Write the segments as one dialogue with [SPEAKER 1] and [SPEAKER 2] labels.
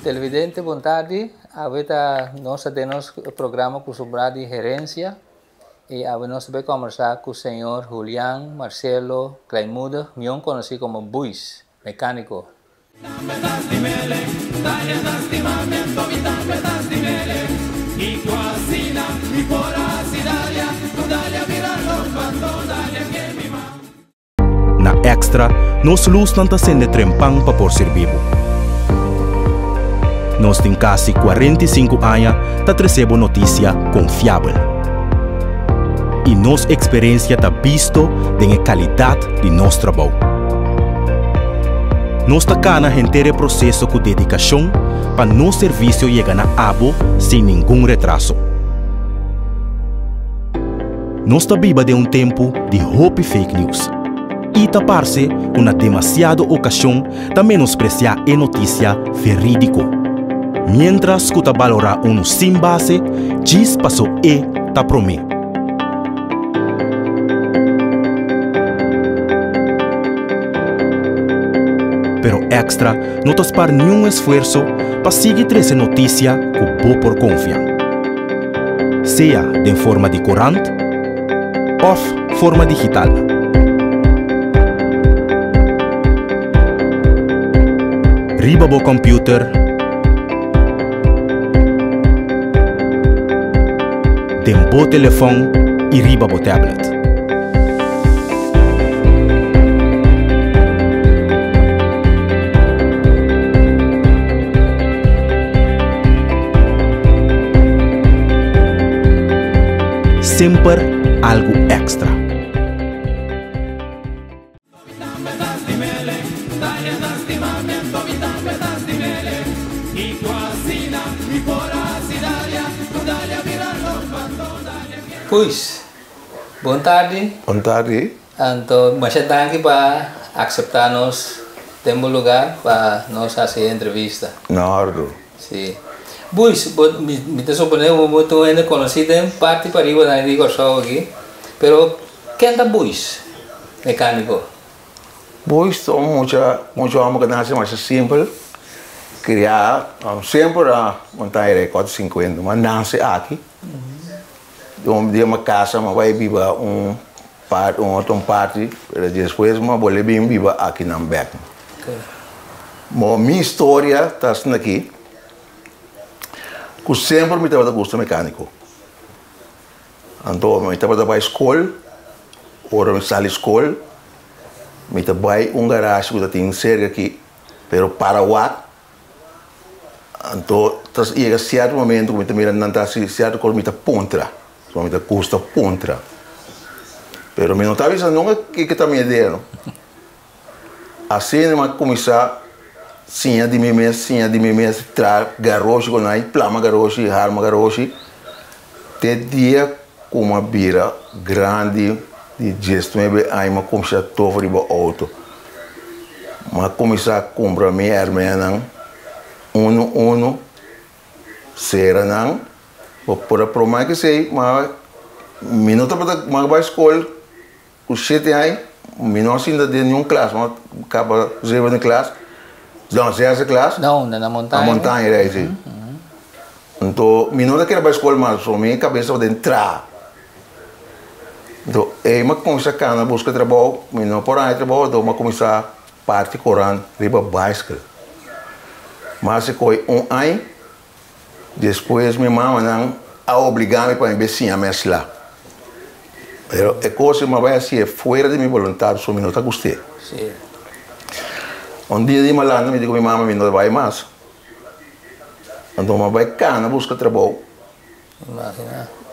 [SPEAKER 1] Televidente bon tardi, awe ta nos ta den nos programa kustumbrá di herensia i awe nos ta bai kombersá ku señor Julian Marcelo Kleinmoedig, mion konosí komo Buis, mekániko.
[SPEAKER 2] Na Extra, nos lusnan ta sende trempan pa por sirbi bo. Nos tin kasi 45 aña ta trese bo notisia konfiabel. I nos eksperensia ta bisto den e kalidat di nos trabou. Nos ta kana henter e proseso ku dedikashon pa nos servisio yega na abo sin ningun retraso. Nos ta biba den un tempu di hopi fake news i ta parse ku na demasiado okashon ta menospresiá e notisia verídiko, miéntras ku ta balorá unu sin base djis paso e ta promé. Pero Extra no ta spar niun esfuerso pa sigui trese notisia ku bo por konfia. Sea den forma di korant òf forma digital. Riba bo kòmpiuter, den bo telefòn i riba bo tablet. Semper algu èkstra.
[SPEAKER 1] Pues, bon tardi.
[SPEAKER 3] Bon tardi.
[SPEAKER 1] Anto masha danki pa akseptá nos den bo lugá pa nos hasi e entrevista.
[SPEAKER 3] Na òrdu.
[SPEAKER 1] Sí. Buis, bo, mi, mi ta suponé ku bo ta un hende konosí den parti pariba nan di Kòrsou aki, pero ken ta Buis, mekániko?
[SPEAKER 3] Buis ta un mucha, mucha hòmber ku nase masha simpel, kriá semper a Montaña Rei kuater sinkuenta, ma nase aki. Un dia mi a kasa, mi a bai biba un parti, un otro parti, pero despues mi a bolbe bin biba akinan bèk. Bo mi historia ta asina aki, ku semper mi tabata gusta mekániko. Anto mi tabata bai skol, ora mi sali skol, mi ta bai un garashi ku ta tin serka aki, pero para wak. Anto ta yega sierto momento ku mi ta mira nan ta hasi sierto kos mi ta puntra, pasobra mi ta gusta puntra. Pero mi no ta bisa nunka kiko ta mi idea no. Asina mi a kuminsá siña di mi mes, siña di mi mes, traha garoshi ku nan, plama garoshi, harma garoshi, te dia ku mi a bira grandi di diesnuebe aña mi a kuminsá tofa riba outo. Mi a kuminsá kumpra mi hermenan unu unu, sera nan, bo por a promé kesei, ma mi no tabata, mi a bai skol ku shete aña, mi no a sinta den niun klas, mi a kaba zevende klas, no, zesde klas.
[SPEAKER 1] Na unda? Na Montaña?
[SPEAKER 3] Na Montaña, rei, si. Anto mi no ta kere bai skol mas, pasobra mi kabes tabata den traha. Anto ei mi a kuminsá kana buska trabou, mi no por haña trabou, anto mi a kuminsá parti koran riba baiskel. Mi a hasi koe un aña, despues mi mamanan a obligá mi pa mi bai siña mèslá. Pero e kos ei mi a bai hasié fuera di mi boluntat, pasobra mi no ta gust'é. Un dia di malanda mi di ku mi mama mi no ta bai mas. Anto mi a bai kana buska trabou.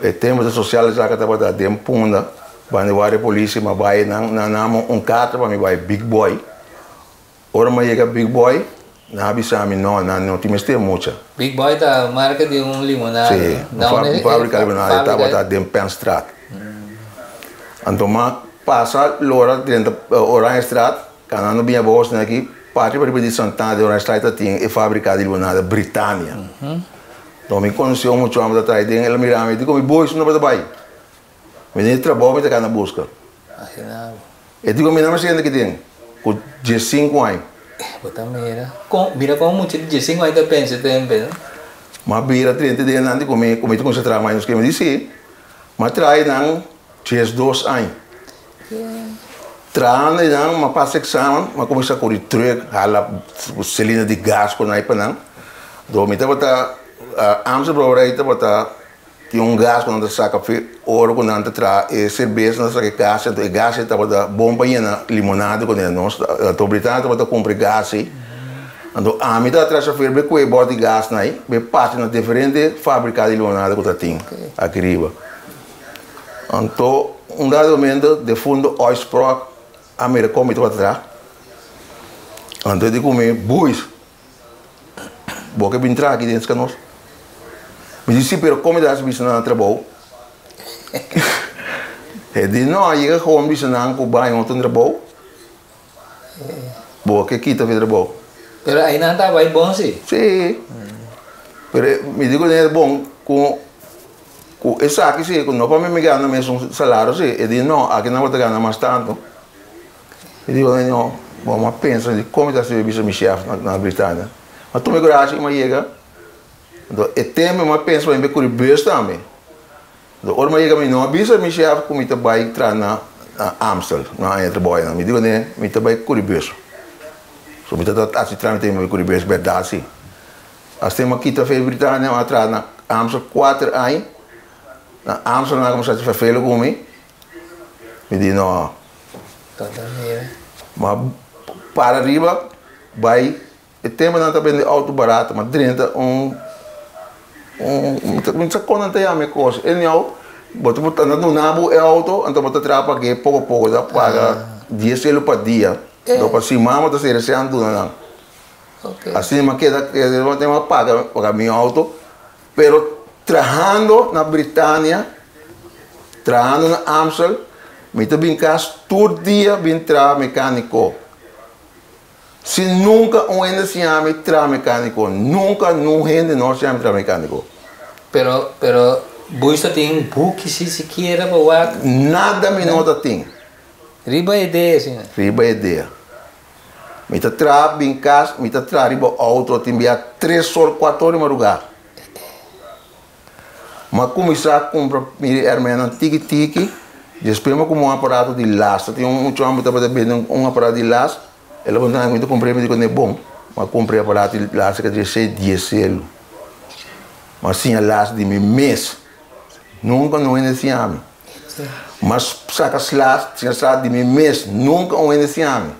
[SPEAKER 3] E tempu di sosial esaki tabata den Punda, banda di guardia polisi mi a bai nan nan dame un karta pa mi bai Big Boy. Ora mi a yega Big Boy nan a bisa mi no nan no tin mester mucha.
[SPEAKER 1] Big Boy ta marka di un limonada.
[SPEAKER 3] Si, un fabrika di limonada e tabata den Penstraat. Anto mi a pasa lora drenta Oranjestraat. Kanando bin abou asina aki, parti pariba di Santana di Oranjestraat ta tin e fabrika di limonada Britania. Don mi konosé un muchacho ku ta traha den, el a mira mi, e di ku mi, Boy, su no por ta bai. Mi tin trabou mi ta kana buska. E di ku mi, No me sienta aki den, ku diesinku aña.
[SPEAKER 1] Bo ta mira. Kon, mira kon un mucha di diesinku aña ta pensa tempe, no?
[SPEAKER 3] Mi a bira drenta den nan di ku mi, ku mi ta kuminsá traha mas. Mi di si. Mi a traha nan diesdos aña. Trahando einan m'a pasa examen, m'a kuminsá kuri trùk, hala silinder di gas ku nan pa nan. Dor mi tabata Amstel Brouwerij tabata tin un gas ku nan ta saka fi ora ku nan ta traha e serbes nan ta saka e gas anto e gas ei tabata bon pa yena limonada ku nos. Anto Britania tabata kumpra e gas ei. Anto ami ta traha shofer bai kue e bòt di gas nan ei bai pasa na diferente fabrika di limonada ku ta tin aki riba. Anto un dado momento defunto Oisprock a mira kon mi tabata traha. Anto e di ku mi, Boeis, bo ke bin traha aki den ska nos? Mi di, Si, pero kon mi ta hasi bisa nan na trabou? E di, No, a yega gewoon bisa nan ku baña otro trabou, bo ke kita fi trabou.
[SPEAKER 1] Pero ainan ta bai bon si?
[SPEAKER 3] Si, pero mi di ku e bon ku. Ku esaki si, ku no pa mi mi gana mesun salario si. E di no, aki nan bo ta gana mas tantu. Mi di no, bo a pensa di kon mi ta hasi bisa mi shef na Britania. Mi a tuma e kurashi i mi a yega. Anto e tempu mi a pensa pa mi bai kuri bus tambe. Anto ora mi a yega mi no a bisa mi shef ku mi ta bai traha na Amstel, na aña trabou einan. Mi di kuné mi ta bai kuri bus. So mi ta hasi tramite mi bai kuri bus bèrdat si. Asina mi a kita fe Britania, mi a traha na Amstel kuater aña. Na Amstel nan a kuminsá hasi ferfelu ku mi. Mi di no. Mi a para riba bai e tempu nan ta bende outo barato, mi a drenta un un mi no sa kon nan ta yama e kos. Anyhow, bo ta nan ta duna bo e outo, anto bo ta traha pag'é poko poko, bo ta paga dies elo pa dia. Anto pa siman bo ta sera esei duna nan. Asina mi a keda keda mi a paga paga mi auto pero trahando na Britania trahando na Amstel mi ta bin kas tur dia bin traha mekaniko si nunka un hende siña mi traha mekaniko nunka nun hende no a siña mi traha mekaniko.
[SPEAKER 1] Pero pero bo ta tin buki si sikiera pa wak?
[SPEAKER 3] Nada mi no ta tin.
[SPEAKER 1] Riba e dea asina?
[SPEAKER 3] Riba e dea. Mi ta traha bin kas, mi ta traha riba outo, tin bia tres or, kuater or di madrugá. Mi a kuminsá kumpra mi hèrmènnan tiki tiki, despues mi a kumpra un aparato di las. Ta tin un muchacho mi tabata bende un aparato di las, el a puntra mi, mi ta kumpr'é, mi di ku n'e bon. Mi a kumpra e aparato di las ku a djesei dies selu. Mi a siña las di mi mes. Nunka no hende siña mi. Mi a saka sla, siña sla di mi mes. Nunka un hende siña mi.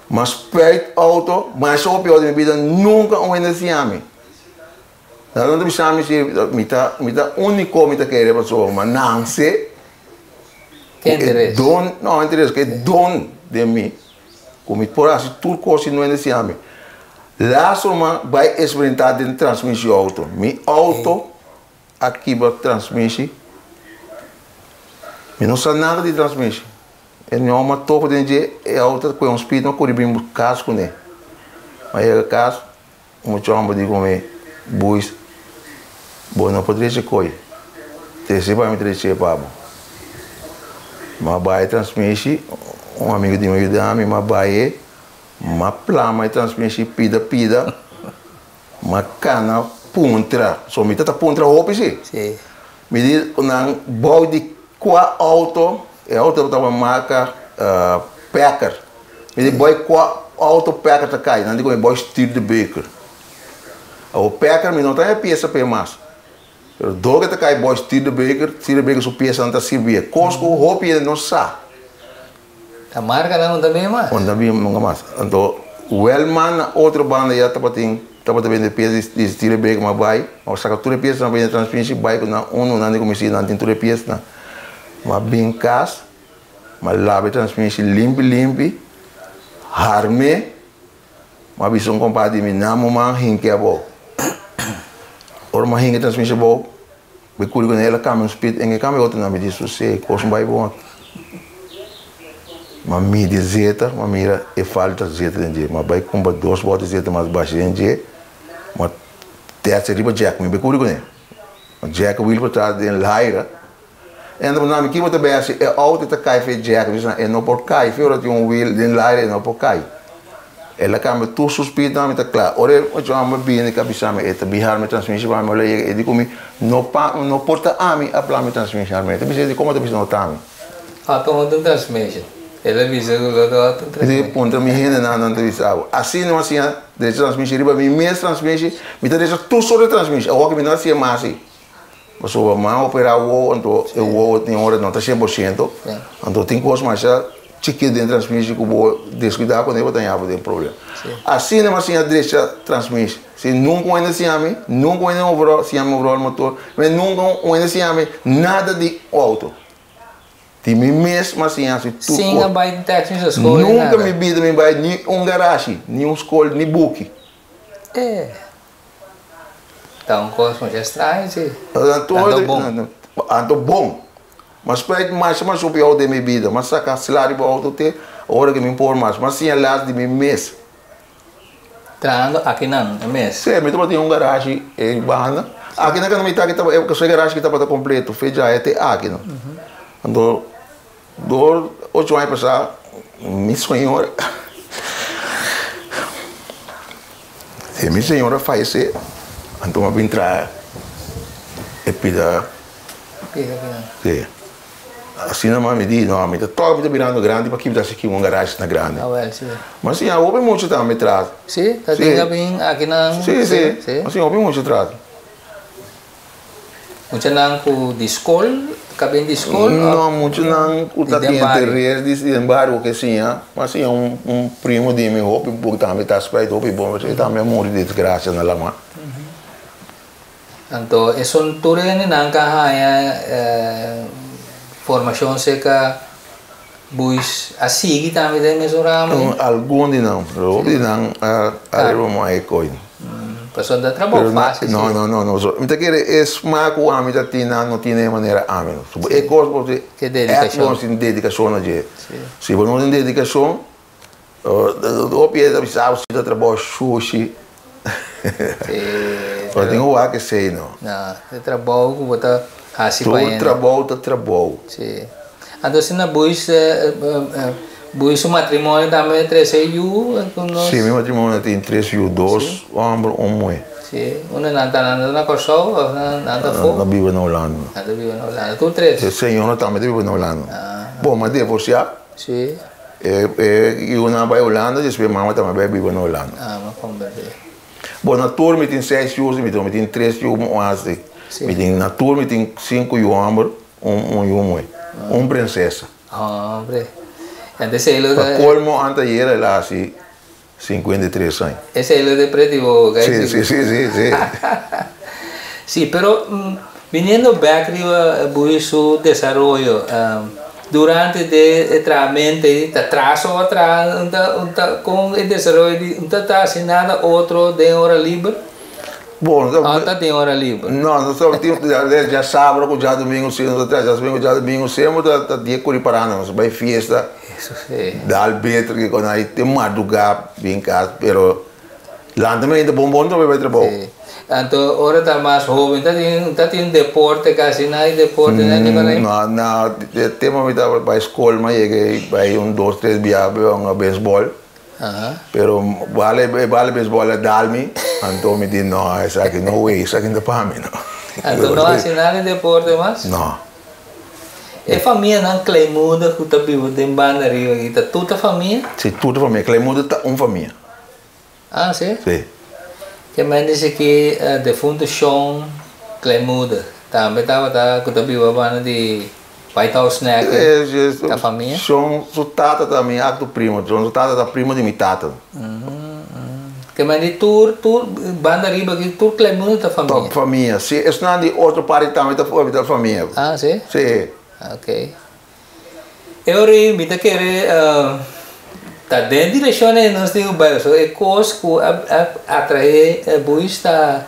[SPEAKER 3] Mi a spuit outo, masha hopi outo den mi bida, nunka un hende siña mi. Nan ta bisa mi si mi ta mi ta úniko mi ta kere pasobra mi a nanse ku e don, no interes, ku e don den mi ku mi por hasi tur kos si no hende siña mi. Laatste mi a bai eksperimenta den transmisi outo. Mi outo a kibra transmisi. Mi no sa nada di transmisi. E ño a topa den dje, e auto ta kue un speed, mi a kuri bin kas kuné. Mi a yega kas, un mucha homber di ku mi, Buis, bo no por drecha koi. Trese pa mi, trese pa bo. Mi a bai e transmisi, un amigu di mi a yuda mi, mi a bai e, mi a plama e transmisi pida pida. Mi a kana puntra, so mi ta ta puntra hopi si. Mi di ku nan bou di kua auto, e auto tabata marka Packer. Mi di bou kua auto Packer ta kai, nan di ku mi bou Studebaker. Awor Packer mi no ta haña piesa p'e mas, pero dor ku e ta kai bou Studebaker, Studebaker su piesanan ta sirbié. Kos ku hopi hende no sa.
[SPEAKER 1] Ta markanan no ta bin mas.
[SPEAKER 3] No ta bin nunka mas. Anto wèl man na otro banda ya tabatin tabata bende pies di Stierenbeek ma bai ma saka tur e piesnan bende transmishi bai ku nan unu nan di kuminsá nan tin tur e piesnan. Ma bin kas ma laba e transmishi limpi limpi harm'é ma bisa un kompa di mi nan moman hink'é abou. Ora mi a hinka e transmishi abou. Mi kuri ku el a kambia un speed en e kambia otro nan mi di su si kos no bai bon aki. Ma midi zeta ma mira e falta zeta den dje ma bai kumpra dos bote zeta mas bashi den dje ma test riba jack mi bai kuri kuné ma jack a wheel pa tras den laira e anda puntra mi kibo ta bai hasi e auto ta kai fe jack mi bisa e no por kai fe ora tin un wheel den laira e no por kai. El a cambia tur su speed nan mi ta cla. Ora e ocho homber bini ka bisa mi e ta bihar mi transmission pa mi ora yega e di cu mi no pa no por ta ami a pla mi transmission arme. E ta bisa e di como ta bisa no ta ami.
[SPEAKER 1] Auto un transmission. El a bisa cu lo ta auto
[SPEAKER 3] E di puntra mi hendenan nan ta bisa abo. Asina mi a siña drecha transmission riba mi mes transmission mi ta drecha tur soort di transmission. Awor cu mi no a siña mas asi. Pasobra mi a opera wowo anto e wowo tin ora no ta 100% anto tin cos masha chikito den transmishi cu bo descuida cu ne bo ta haña bo den problema. Asina mi a siña drecha transmishi. Si nunca un hende a siña mi, nunca un hende overall siña mi overall motor, mi nunca un hende a siña mi nada di auto. Di mi mes mi a siña haci tur
[SPEAKER 1] Sin a
[SPEAKER 3] cos.
[SPEAKER 1] bay technische school ni
[SPEAKER 3] Nunca
[SPEAKER 1] nada.
[SPEAKER 3] mi bida mi bay ni un garashi, ni un school, ni buki.
[SPEAKER 1] Eh. Ta un kos mucha straño si. Anto bon.
[SPEAKER 3] Anto bon. Ma spijt masha masha hopi auto den mi bida. Ma saka sla riba auto te ora ke mi por mas. Ma siña las di mi mes.
[SPEAKER 1] Trahando akinan e mes?
[SPEAKER 3] Si, mi tabatin un garashi ei banda. Akinan kende mi ta aki tabata, e garashi tabata kompleto. Fe djaya te akinan. Anto Door ocho aña pasá mi señora si mi señora fallecé anto mi a bin traha e pida si asina mami di no mi ta tòg mi ta birando grandi pa kiba ta hasi un garashi asina grandi ma si hopi mucha tambe traha
[SPEAKER 1] si ta tin a bin akinan
[SPEAKER 3] si si ma si hopi mucha traha.
[SPEAKER 1] Muchanan ku di skol, ka bin di skol of?
[SPEAKER 3] No, muchanan ku ta tin interes di den bario ke siña, ma siña un un primo di mi hopi bo tambe ta spijt hopi bon pasobra e tambe a muri di desgracia na lama.
[SPEAKER 1] Anto esun tur hendenan ka haña formashon serka Buis a sigui tambe den mesun ramo ei?
[SPEAKER 3] Algun di nan, pero hopi di nan a riba moa e koin.
[SPEAKER 1] Pasobra ta trabou fácil si.
[SPEAKER 3] No, no, no, no. Mi ta kere e smak ku ami ta tin nan no tin den e manera ami no. E kos bo tin
[SPEAKER 1] Ke dedikashon.
[SPEAKER 3] Bo no tin dedikashon na dje. Si bo no tin dedikashon, hopi hende ta bisa bo si ta trabou shushi.
[SPEAKER 1] Si.
[SPEAKER 3] Bo tin ku wak esei no.
[SPEAKER 1] No, e trabou ku bo ta hasi pa hende.
[SPEAKER 3] Tur trabou ta trabou.
[SPEAKER 1] Si. Anto si na buis buis su matrimonio tambe trese yu ku nos.
[SPEAKER 3] Si, mi matrimonio tin tres yu, dos homber, un muhe.
[SPEAKER 1] Si, unda nan ta? Nan ta na Kòrsou òf nan ta afó?
[SPEAKER 3] Nan ta biba na Hulanda.
[SPEAKER 1] Nan ta biba na Hulanda, tur tres?
[SPEAKER 3] E señora tambe ta biba na Hulanda. Bon, mi a divorsiá.
[SPEAKER 1] Si.
[SPEAKER 3] E yunan a bai Hulanda, despues mama tambe a bai biba na Hulanda.
[SPEAKER 1] Ah, mi a komprendé.
[SPEAKER 3] Bon, na tur mi tin seis yu, mi tin tres yu muhé, mi tin na tur mi tin sinku yu hòmber. Un yu muhé. Un prinsesa.
[SPEAKER 1] Hombre. Antes e lo
[SPEAKER 3] Pa colmo anteayer el a haci 53 aña.
[SPEAKER 1] Esei lo de preti bo gay
[SPEAKER 3] Si, si, si, si, si.
[SPEAKER 1] Si, pero biniendo bek riba Bui su desaroyo durante de e trahamento ei ta traso a traha un ta un ta con e desaroyo di un ta ta haci nada otro den ora liber?
[SPEAKER 3] Bo, no
[SPEAKER 1] ta. Ta tin ora liber.
[SPEAKER 3] No, no ta tin, djasabre ku djadumingu si no ta traha, djadumingu ku djadumingu semper ta ta dia kuri paranda, nos bai fiesta,
[SPEAKER 1] Eso si.
[SPEAKER 3] dal beter ke kon ai te madrugá bin kas, pero lanta mainta bon bon ta bai trabou.
[SPEAKER 1] Si. Anto ora ta mas hoben ta tin ta tin deporte kasi no hay deporte na di por ai?
[SPEAKER 3] No, no, e tempo mi tabata bai skol mi a yega bai un dos tres bia hunga beisbòl. Pero bale e bale beisbòl a dal mi, anto mi di no, esaki no way, esaki no ta pa mi no.
[SPEAKER 1] Anto no hasi nada di deporte mas?
[SPEAKER 3] No.
[SPEAKER 1] E famianan Kleimuda ku ta biba den banda riba aki ta tur ta famia?
[SPEAKER 3] Si, tur ta famia. Kleimuda ta un famia.
[SPEAKER 1] Ah, si?
[SPEAKER 3] Si.
[SPEAKER 1] Ke men disi ki defuntu Shon Kleimuda tambe tabata ku ta biba banda di. White House Snack, ta famia?
[SPEAKER 3] Shon su tata ta mi acto primo, shon su tata ta primo di mi tata.
[SPEAKER 1] Ke men di tur banda riba aki, tur Kleinmoedig ta famia?
[SPEAKER 3] Ta famia, si. Esnan di otro parti tambe ta famia.
[SPEAKER 1] Ah, si?
[SPEAKER 3] Si.
[SPEAKER 1] Ok. E ora ei mi ta kere ta den direkshon ei nos tin ku bai pasobra e kos ku a atraé e buis ta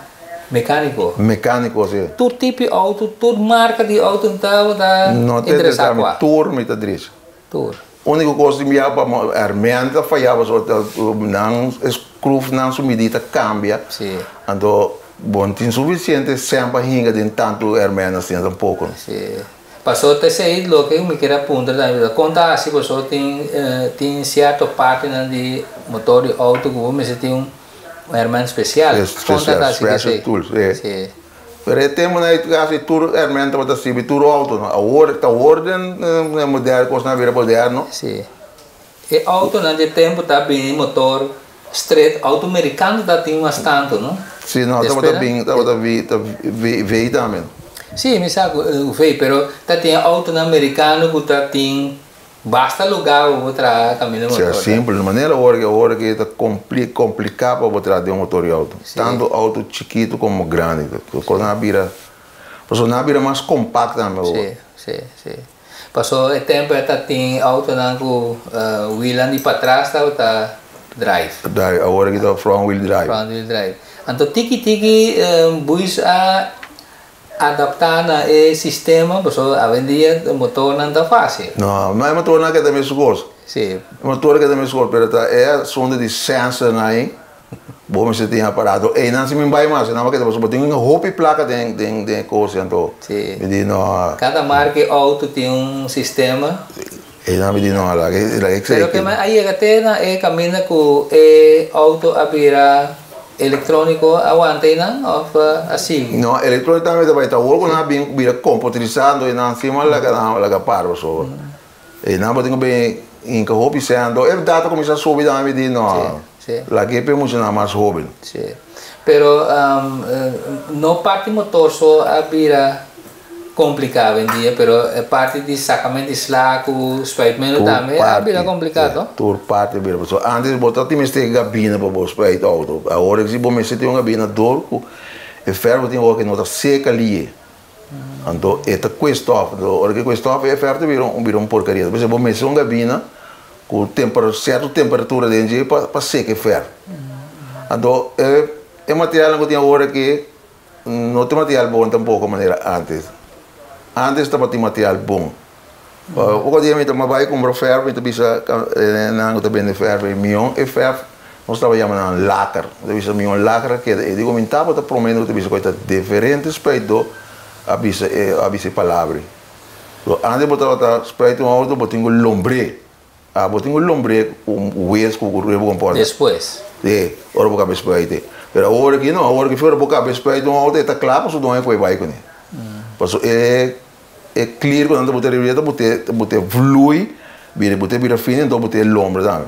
[SPEAKER 1] mekániko.
[SPEAKER 3] Mekániko, si.
[SPEAKER 1] Tur tipo di outo, tur marka di outo no tabata interesá kua?
[SPEAKER 3] No ta interesá mi, tur mi ta drecha.
[SPEAKER 1] Tur.
[SPEAKER 3] Úniko kos di mi ya pa herment ta fayá pasobra nan skrufnan su midí ta kambia.
[SPEAKER 1] Si.
[SPEAKER 3] Anto bo no tin sufisiente sèn pa hinga den tantu herment asina tampoko.
[SPEAKER 1] Si. Paso ta esei loke mi kier a puntra tambe, kon ta hasi boso tin tin sierto partinan di motor di outo ku bo mester tin un herment spesial? Kon ta hasi ku
[SPEAKER 3] esei? Special tools, si. Pero e temponan ei kasi tur herment tabata sirbi tur outo no. Awor ta awor den moderno kosnan a bira moderno.
[SPEAKER 1] Si. E outonan di e tempo ta bini motor straight, outo merikano ta tin mas tantu no?
[SPEAKER 3] Si no, tabata bin, tabata V tambe.
[SPEAKER 1] Si, mi sa ku V, pero ta tin e outonan merikano ku ta tin basta lugar pa bo traha kaminda motor.
[SPEAKER 3] Si, simpel, di manera awor ke awor ke ta kompliká pa bo traha den un motor di outo. Tantu outo chikitu komo grandi. Kosnan a bira, pasobra nan a bira mas kompakto tambe awor.
[SPEAKER 1] Si, si, si. Paso e tempo e ta tin autonan cu wielnan di patras tabata drive.
[SPEAKER 3] Drive, awor aki ta front wheel drive.
[SPEAKER 1] Front wheel drive. Anto tiki tiki buis a adapta na e sistema pasobra awendia e motornan ta facil.
[SPEAKER 3] No, no e motornan ke ta mes cos.
[SPEAKER 1] Si.
[SPEAKER 3] E motor ke ta mes cos, pero ta e asunto di sensornan ahi. Bo mester tin aparato. Einan si mi bai mas, einan bo keda pasobra bo tin un hopi plaka den den den e kos anto
[SPEAKER 1] Sí.
[SPEAKER 3] mi di no.
[SPEAKER 1] Kada marka e outo tin un sistema.
[SPEAKER 3] Einan mi di no, laga e laga e
[SPEAKER 1] Pero ke a yega te na e kaminda ku e outo a bira elektroniko a wanta einan òf a sigui?
[SPEAKER 3] No, elektroniko tambe ta bai. Ta awor ku nan a bin bira komputerisá anto einan si a laga nan laga para pasobra. E nan bo tin ku bin hinka hopi sèn anto e data kuminsá subi tambe mi di no lag'é pa e muchanan mas hóben.
[SPEAKER 1] Sí, pero no parti motor so a bira kompliká awendia pero e parti di sakamento di sla ku spuitmentu tambe a bira kompliká to.
[SPEAKER 3] Tur parti a bira pasobra ántes bo ta tin mester gabina pa bo spuit outo awor si bo mester tin un gabina dor ku e fèr bo tin awor ku no ta seka lié. Anto e ta kue stof. Anto ora ku e kue stof e fèrf ta bira un bira un porkeria. P'esei bo mester un gabina ku temper sierto temperatura den dje pa pa seka e fèrf. Anto e e materialnan ku tin awor aki no ta material bon tampoko manera ántes. Ántes tabatin material bon. Poko dia mi ta bai kumpra fèrf mi ta bisa nan ku ta bende fèrf ei mion e fèrf nos tabata yama nan laker mi ta bisa mion laker a keda ei digo mi tabata promé ku ta bisa ku e ta diferente spuitdó a bisa e a bisa e palabra ei so antes bo tabata spuit un outo bo tin ku lombr'é a bo tin ku lombr'é ku wes ku reba ku pòrta
[SPEAKER 1] Despues.
[SPEAKER 3] Sí ora bo kaba spuit ei pero awor aki no awor aki ora bo kaba spuit un outo e ta kla pasobra doño por e bai kuné pasobra e E klier ku nan ta bota riba dje ta bot'é ta bot'é vlui bira bot'é bira fini anto bot'é lombra tambe.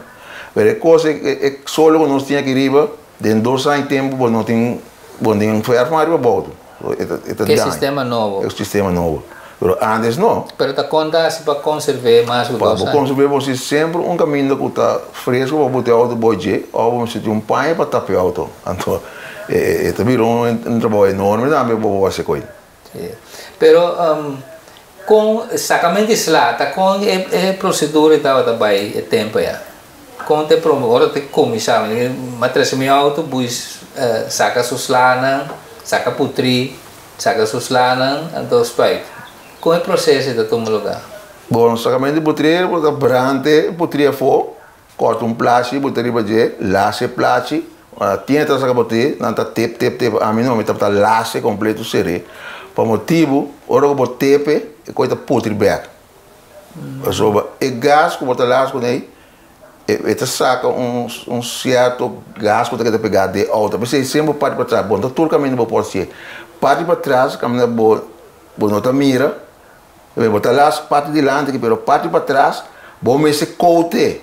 [SPEAKER 3] Pero e kos e solo ku nos tin aki riba den dos aña tempu bo no tin bo no tin fèrf mas riba boutu. E ta e ta
[SPEAKER 1] Ke
[SPEAKER 3] daña.
[SPEAKER 1] sistema nobo.
[SPEAKER 3] E sistema nobo. Pero antes no.
[SPEAKER 1] Pero ta konta asi pa konserv'é mas ku
[SPEAKER 3] Pa
[SPEAKER 1] dos
[SPEAKER 3] bo
[SPEAKER 1] aña.
[SPEAKER 3] konserv'é bo si semper un kaminda ku ta fresku pa bot'é outo bo dje òf bo mester tin un paña pa tap'é outo. Anto e ta bira un trabou enorme tambe pa bo hasi koe.
[SPEAKER 1] Sí. Pero con sacamento di sla ta con e e procedura tabata bay e tempo ya? Con te prome ora te cuminsa mi a trece mi auto buis saca su slanan, saca putri, saca su slanan anto spuit. Con e proceso ta tuma lugar?
[SPEAKER 3] Bon, sacamento di putri bo ta brante putri afo, corta un plachi bo ta riba dje, lasa e plachi. Tin e ta saka bo te, nan ta tep tep tep, ami no, mi tabata lase kompleto ser'é, pa motibu ora ku bo tepe e koi ta putri bèk. Pasobra e gas ku bo ta las kuné e ta saka un un sierto gas ku ta keda pegá den outo. P'esei semper bo parti patras, bo no ta tur kaminda bo por hasié. Parti patras kaminda bo bo no ta mira, bo ta las parti dilanti aki pero parti patras bo mester koute.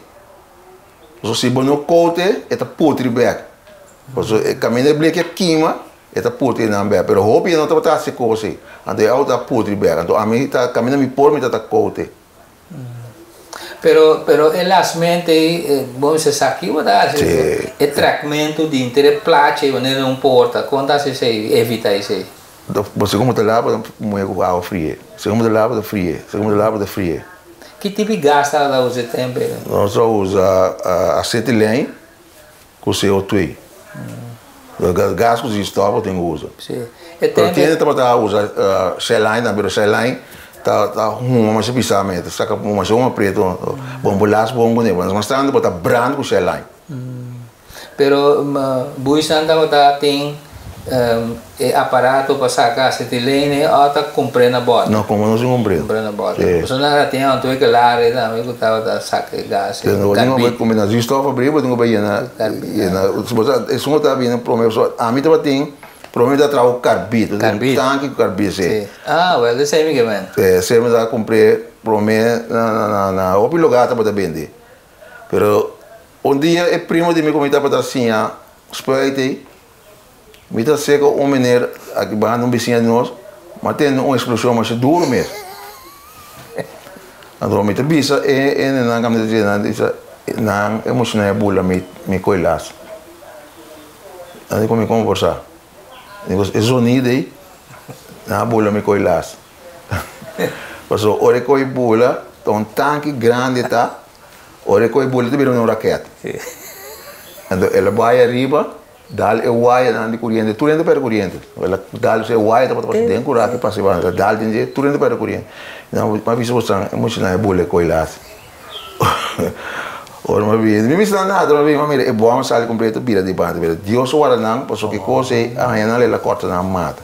[SPEAKER 3] Pasobra si bo no kote, e ta putri bek. Pasobra e kaminda e bleki a kima, E ta putri nan bek, pero hopi no tabata hasi kos ei. Anto e auto a putri bek. Anto ami ta kaminda mi por mi ta ta koute.
[SPEAKER 1] Pero pero e lasmente ei, bo mester sa ki bo ta hasi.
[SPEAKER 3] Sí.
[SPEAKER 1] E trekmentu di inter e plachi ei wanneer un porta, kon ta hasi esei, evita esei?
[SPEAKER 3] Bo segun bo ta laba bo ta muhe ku awa frie. Segun bo ta laba bo ta frie. Segun bo ta laba bo ta frie.
[SPEAKER 1] Ki tipo di gas tabata usa e tempu ei?
[SPEAKER 3] Nos a usa acetylene Ku CO2. Gas ku zuurstof bo tin ku usa.
[SPEAKER 1] Sí. E
[SPEAKER 3] Pero
[SPEAKER 1] tempo.
[SPEAKER 3] tiende tabata usa Shellline tambe, pero Shellline ta ta huma masha pisá mes, ta saka masha huma pretu. Bon bo las bon kuné, mas tantu bo ta brand ku Shellline.
[SPEAKER 1] Pero buisnan tabata tin e aparato pa saka acetilene o ta kumpr'é na bòt?
[SPEAKER 3] No, komo nos tin kumpr'é.
[SPEAKER 1] Kumpr'é na bòt.
[SPEAKER 3] Sí.
[SPEAKER 1] Pasobra nan a tin ontwikkelaar tambe ku tabata saka e gas.
[SPEAKER 3] Bo tin ku kumpr'é na zuurstof abrí, bo tin ku bai yena, yena, esun ku ta bini promé, pasobra ami tabatin promé mi ta traha ku karbit,
[SPEAKER 1] Karbit.
[SPEAKER 3] tanki ku karbit, sí.
[SPEAKER 1] Sí. Ah, wèl, esei mi ke men.
[SPEAKER 3] Esei mi ta kumpr'é promé na na hopi lugá tabata bende. Pero un dia e primo di mi ku mi tabata siña spuit ei, Mi ta seka un meneer aki banda un bisiña di nos, m'a tende un explosion masha duro mes. Anto mi ta bisa e hendenan ku mi ta dje nan bisa nan emociona e bula mi mi koe las. Nan di ku mi komo por sa? Mi di e zonido ei nan a bula mi koe las. Pasobra ora e koe bula ta un tanki grandi ta, ora e koe bula ta bira un raket. Anto el a bai ariba. Dal e wayanan di kuriente, tur hende perde kuriente. El a dal e waya tabata pasa den kuraki pasa e banda, el a dal den dje, tur hende perde kuriente. Nan a bisa bosan e muchanan e bula e koi las. Ora mi a bini, mi bisa nan nada, mi a bini, mi a mira e bòm a sali kompleto bira di banda, bira. Dios a warda nan pasobra ki kos ei a haña nan el a kòrta nan mata.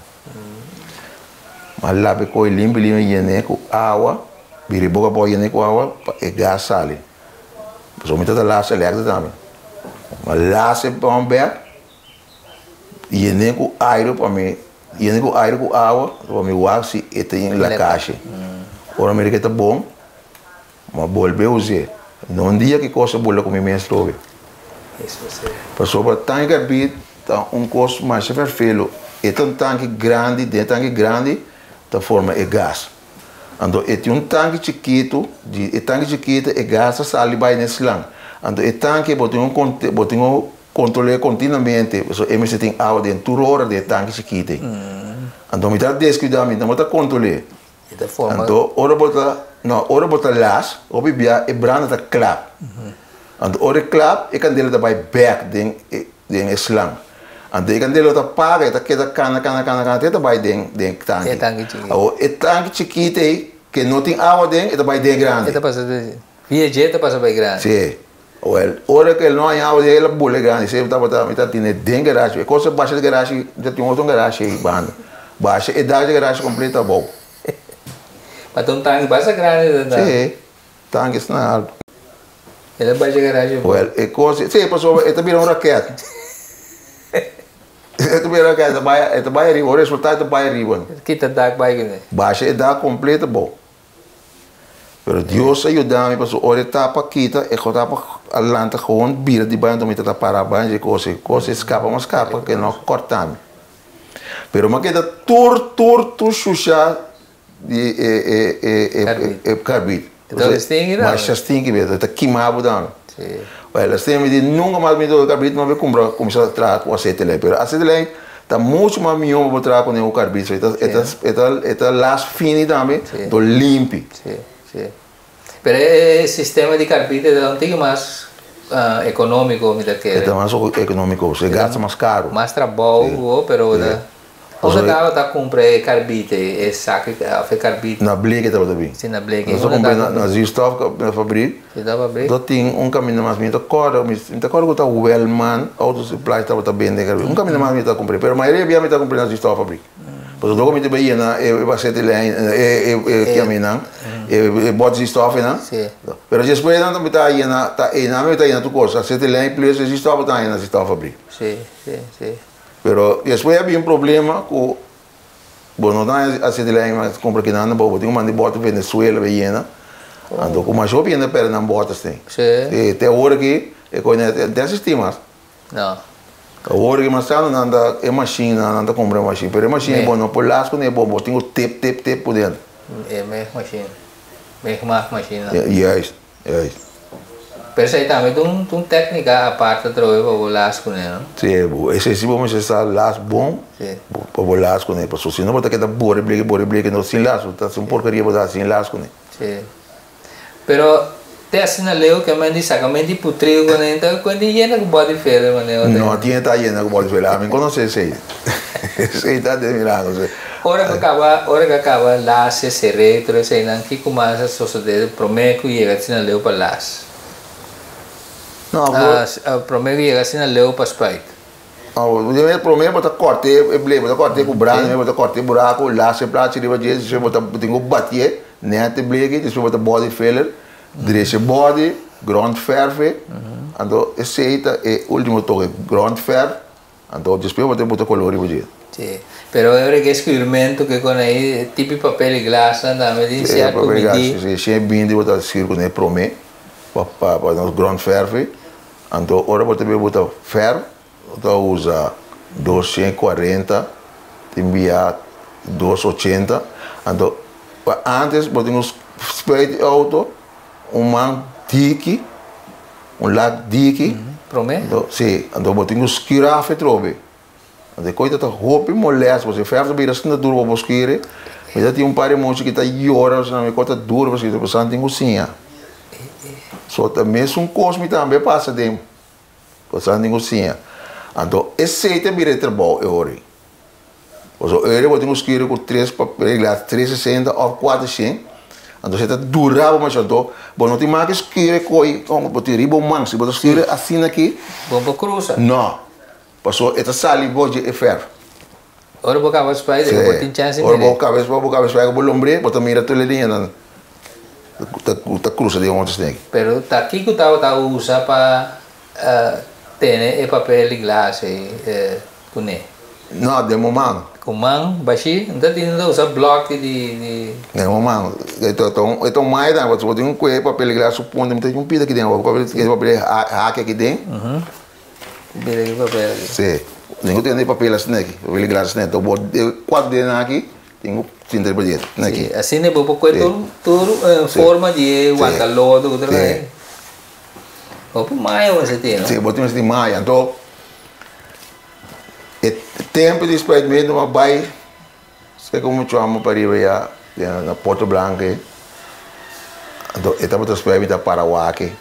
[SPEAKER 3] Mi a laba e koi limpi limpi yen'é ku awa, bira e boka abou yen'é ku awa pa e gas sali. Pasobra mi ta ta las elektra tambe. Ma las e pon bek, yene ku airu pa mi, yene ku airu ku awa pa mi wak si e ta in lakashi. Ora mi mira ke ta bon, mi a bolbe us'é. No un dia ki kos a bula ku mi mes trobe. Pasobra tanki karbit ta un kos masha ferfelu. E ta un tanki grandi, den e tanki grandi ta forma e gas. Anto e tin un tanki chikitu, di e tanki chikitu e gas ta sali bai na e slang. Anto e tanki bo tin un bo tin un kontrol'é kontinuamente, pasobra e mester tin awa den tur ora den e tanki chikitu ei. Anto mi ta deskuidá, mi no ta kontrol'é. Anto ora bo ta, no, ora bo ta las, hopi bia e branda ta klap. Anto ora e klap, e kandela ta bai bèk den e. Den e slang. Anto e kandela ta paga, e ta keda kana, kana, kana, kana, te e ta bai den den e tanki.
[SPEAKER 1] E tanki chikit.
[SPEAKER 3] Awor, e tanki chikit ei, ke no tin awa den, e ta bai den e grandi.
[SPEAKER 1] E ta pasa den, via dje e ta pasa bai grandi.
[SPEAKER 3] Si. Wel, ora ku el no haña awa den, el a bula e grandi. Esei tabata, mi ta tene den garashi. E kos a basha di garashi, mi ta tin otro garashi ei banda. Basha e dak di garashi kompleto abou.
[SPEAKER 1] Ma ta un tanki basta grandi ta.
[SPEAKER 3] Si. Tanki esnan altu.
[SPEAKER 1] El a basha garashi bo.
[SPEAKER 3] Wel, e kos, si, pasobra e ta bira un raket. E ta bira un raket, e ta bai, e ta bai ariba, ora e soltá e ta bai ariba.
[SPEAKER 1] E ta kita dak bai kuné.
[SPEAKER 3] Basha e dak kompleto abou. Pero Dios a yuda mi pasobra ora e tapa kita, e tapa a lanta gewoon bira di bai, anto mi ta ta para bai dje kos ei. Kos ei skapa, mas skapa ke no kòrta mi. Pero mi a keda tur, tur, tur shusha. Di e e e e
[SPEAKER 1] Karbit.
[SPEAKER 3] e karbit.
[SPEAKER 1] E ta stinki tambe.
[SPEAKER 3] Masha stinki mes, e ta kima bo tambe.
[SPEAKER 1] Si.
[SPEAKER 3] Well, asina mi di nunka mas mi ta karbit, mi a kumpra kuminsá traha ku asetilei. Pero asetilei ta muchu mas mihó pa bo traha kuné ku karbit. So e ta e ta e ta e ta las fini tambe,
[SPEAKER 1] Si.
[SPEAKER 3] do limpi.
[SPEAKER 1] Si, si. Pero e sistema di karbit e ta un tiki mas ekonómiko mi ta kere.
[SPEAKER 3] E ta mas ekonómiko, e gasta mas karu.
[SPEAKER 1] Mas trabou,
[SPEAKER 3] Si.
[SPEAKER 1] pero
[SPEAKER 3] Si.
[SPEAKER 1] Unda tabata cumpra e carbite, e saco of e carbite?
[SPEAKER 3] Na Bleke tabata bin.
[SPEAKER 1] Si, na Bleke.
[SPEAKER 3] Nos a cumpra na Zuurstof, na fabriek.
[SPEAKER 1] Si, na fabriek.
[SPEAKER 3] Ta tin un caminda mas, mi ta corda, mi ta corda cu ta Wellman Auto Supply tabata bende carbite. Un caminda mas mi ta cumpra, pero mayoria bia mi ta cumpra na Zuurstof fabriek. Pasobra dor cu mi ta bay yena e basete lijn, e caminan, e bot Zuurstof einan.
[SPEAKER 1] Si.
[SPEAKER 3] Pero despues nan mi ta yena, ta einan mi ta yena tur cos, asete lijn plus e Zuurstof ta yena na Zuurstof fabriek.
[SPEAKER 1] Si, si, si.
[SPEAKER 3] Pero despues a bin un problema ku bo no ta haña acetilene mas kumpra kinan bo, bo tin ku manda e bòter Venezuela be yena. Anto ku masha hopi hende a pèrdè nan bòters tin.
[SPEAKER 1] Sí.
[SPEAKER 3] Te awor aki e kos no ta existi mas.
[SPEAKER 1] No.
[SPEAKER 3] Awor ku mas tantu nan ta e machine nan, nan ta kumpra e machine, pero e machine bo no por las kuné bo, bo tin ku tip tip tip por dentro.
[SPEAKER 1] E mes machine, meegmaak machine nan.
[SPEAKER 3] Juist, juist.
[SPEAKER 1] Pero esei tambe ta un ta un tèknika apart atrobe pa bo las kuné no?
[SPEAKER 3] Si, esei si bo mester sa las bon pa bo las kuné, pasobra si no bo ta keda bore bleke bore bleke no sin las, bo ta hasi un porkeria bo ta hasi sin las kuné.
[SPEAKER 1] Si. Pero te asina leu ke men di saka men di putriu ku nan ta kuenta yena ku body filler manera ota.
[SPEAKER 3] No tin ta yena ku body filler ami konosé esei. Esei ta den mirando si.
[SPEAKER 1] Ora ku kaba ora ku kaba las e seré tur eseinan kiko mas a sosodé promé ku yega asina leu pa las?
[SPEAKER 3] No
[SPEAKER 1] Promé ku yega asina leu pa spuit.
[SPEAKER 3] E promé bo ta kòrt'é e ble, bo ta kòrt'é ku branda, bo ta kòrt'é buraku, las e plachi riba dje, despues bo ta tin ku batié nèt e bleki, despues bo ta bòdi filler, drecha e bòdi, grondverf e, anto esei ta e último toke, grondverf, anto despues bo ta buta koló riba dje.
[SPEAKER 1] Sí, pero e ora ke skurmentu ke kon ei tipi papel i glasnan tambe tin sierto midí.
[SPEAKER 3] Sí, 120 bo ta skur kuné promé pa pa nos grondverf e. Anto ora bo ta bin buta fer, bo ta usa 240, tin bia 280. Anto pa antes bo tin ku spuit e auto un man diki, un lak diki.
[SPEAKER 1] Prome?
[SPEAKER 3] Anto si, anto bo tin ku skira afe trobe. Anto e koita ta hopi molesto, pasobra e fer ta bira asina duru pa bo skira. Mi ta tin un par di mucha ki ta yora, pasobra mi kos ta duru pa skira, pasobra nan tin ku siña. So ta mesun kos mi tambe a pasa den pasobra nan tin ku siña. Anto esei ta bira e trabou e ora ei. Pasobra e ora ei bo tin ku skira ku tres papel glas, 360 òf 400, anto esei ta dura bo masha. Anto bo no tin mas ke skira e koi, bo tin riba bo man. Si bo ta skira asina aki.
[SPEAKER 1] Bo por krusa.
[SPEAKER 3] No. Pasobra e ta sali bo dje e fèrf.
[SPEAKER 1] Ora bo kaba spuit,
[SPEAKER 3] Sí.
[SPEAKER 1] bo tin chèns di
[SPEAKER 3] Ora
[SPEAKER 1] mir'é.
[SPEAKER 3] bo kaba spuit, bo kaba spuit ku bo lombr'é, bo ta mira tur e liñanan ta ta krusa den otro sneki.
[SPEAKER 1] Pero ta kiko tabata usa pa tene e papel di glas ei kuné?
[SPEAKER 3] No, den bo man.
[SPEAKER 1] Ku man bashí? Nta tin ta usa blòki di di.
[SPEAKER 3] Den bo man. E ta ta un e ta un maya tambe, pasobra bo tin un kue e papel di glas su punta, mi ta un pida aki den, bo papel e papel haki aki den.
[SPEAKER 1] Bira ki papel aki.
[SPEAKER 3] Sí. Tin ku tene papel asina aki, papel di glas asina. Enton bo e kuat denan aki tin ku sinta riba dje asina aki.
[SPEAKER 1] Sí, asina bo por kue tur tur forma di e wanta lodo ku tur kos. Hopi maya bo mester tin, no?
[SPEAKER 3] Sí, bo tin mester tin maya. Anto e tempu di spuitmento bo a bai Sé ku muchu amo pariba ya na Puerto Blanco ei. Anto e tabata spera mi ta para wak ei.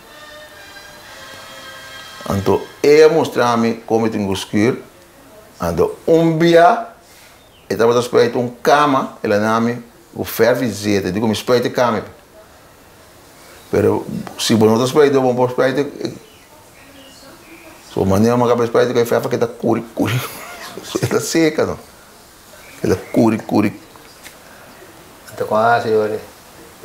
[SPEAKER 3] Anto e a mustra mi kon mi tin ku skür. Anto un bia e tabata spuit un kama, el a na mi ku fèrf i zeta. E di ku mi spuit e kama ei. Pero si bo no ta spuit bo no por spuit e. So manera mi a kaba spuit ku e fèrf a keda kuri kuri. E ta seka no. El a kuri kuri.
[SPEAKER 1] Anto kon a hasi ora?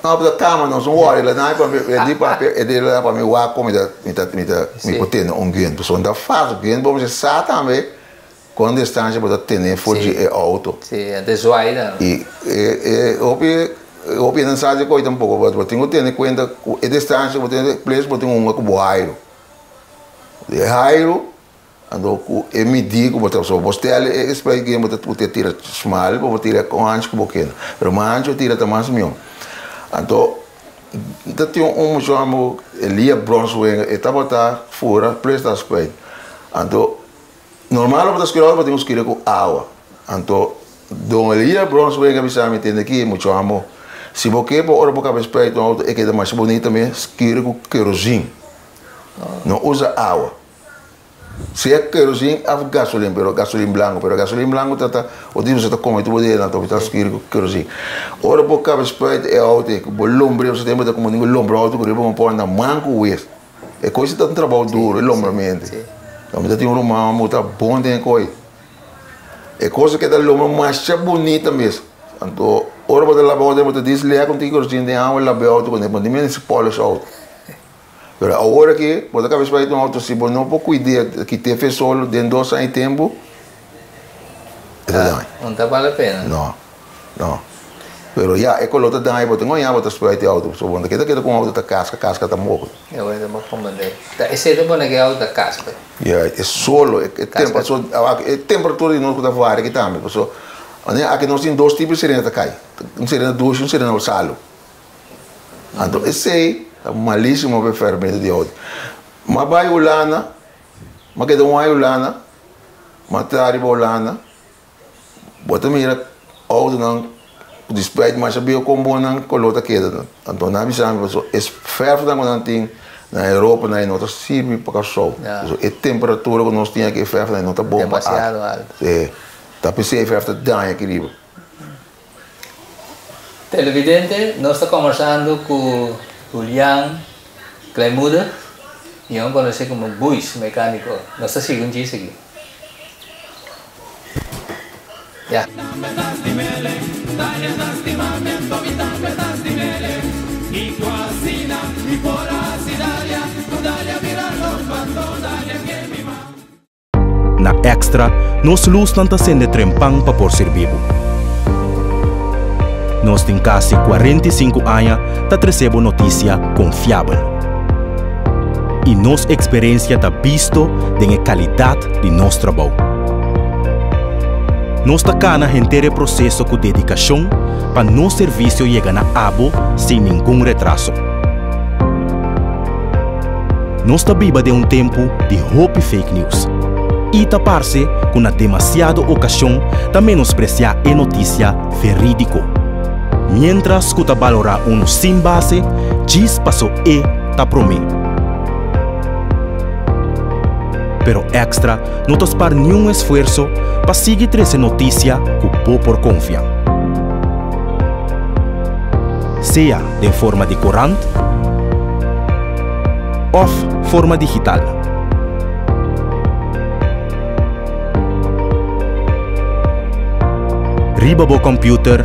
[SPEAKER 3] No, pero kama nos un wòri. El a nai pa mi, el di papia, el di pa mi wak kon mi ta, mi ta, mi ta, mi por tene un guent. Pasobra no ta fásil. Guent bo mester sa tambe kon distansha bo ta tene for di e outo.
[SPEAKER 1] Sí, anto e zwai tambe.
[SPEAKER 3] I e, e hopi, hopi hende no sa di koi tampoko. But bo tin ku tene kuenta ku e distansha ku bo tene, ples bo tin hunga ku bo hairu. E hairu. Anto ku e midí ku bo ta usa, bo stel e spray gen bo ta bo ta tira smal, bo por tira kon ancho ku bo keda. Pero mas ancho tira ta mas mihó. Anto ta tin un muchacho amo Elia Bronswinge, e tabata fura ples ta spuit. Anto normal bo ta skira bo tin ku skira ku awa. Anto don Elia Bronswinge a bisa mi tende aki muchacho amo si bo ke pa ora bo kaba spuit un auto e keda masha bunita mes skira ku kerosene. No usa awa. Sea kerosin of gasolin, pero gasolin blanco, pero gasolin blanco ta ta oti bo ta come tur bo dia nan ta ta skiri cu kerosin. Ora bo caba spuit e auto ei cu bo lombre bo tempo ta como ningun lombra auto cu riba bo pone na man cu wes. E cosi ta un trabao duro e lombramente. Mi ta tin un ruman bo ta bon den e coi. E cosa keda lombra masha bunita mes. Anto ora bo ta laba auto bo ta dis lea cu tin kerosin den awa laba e auto cu ne bo tin mester polish auto. Pero awor aki bo ta kabes bai un auto si bo no por cuid'é kit'é fe solo den dos aña tempo e ta daña.
[SPEAKER 1] No ta bale pena.
[SPEAKER 3] No, no. Pero ya, e koló ta daña, bo tin oña bo ta spuit e outo, pasobra bo no ta keda keda ku un outo ta kaska, kaska ta moko.
[SPEAKER 1] Ya, bo ta komprendé. Ta esei ta pone ku e outo ta kaska.
[SPEAKER 3] Ya, e solo, e temp, paso awak e temperatura di nos ku ta varia aki tambe, paso wanneer aki nos tin dos tipo di serena ta kai, un serena dushi i un serena salu. Anto esei ta malisimo pa e fermento di outo. M'a bai Hulanda, m'a keda un aña Hulanda, m'a traha riba Hulanda. Bo ta mira outonan ku di spuit masha bieu kon bon nan koló ta keda. Anto nan a bisa mi pasobra e fèrfnan ku nan tin na Europa nan e no ta sirbi pa Kòrsou. Pasobra e temperatura ku nos tin aki e fèrfnan e no ta bon pa aki. Sí, ta p'esei e fèrf ta daña aki riba.
[SPEAKER 1] Televidente, nos ta kombersando ku Julian Kleinmoedig, mihó konosí komo Buis Mekániko. Nos ta sigui un djis aki. Ya.
[SPEAKER 2] Na Extra, nos lusnan ta sende trempan pa por sirbi bo. Nos tin kasi 45 aña ta trese bo notisia konfiabel. I nos eksperensia ta bisto den e kalidat di nos trabou. Nos ta kana henter e proseso ku dedikashon pa nos servisio yega na abo sin ningun retraso. Nos ta biba den un tempu di hopi fake news i ta parse ku na demasiado okashon ta menospresiá e notisia verídiko. Miéntras ku ta balorá unu sin base djis paso e ta promé. Pero Extra no ta spar niun esfuerso pa sigui trese notisia ku bo por konfia. Sea den forma di korant òf forma digital. Riba bo kòmpiuter,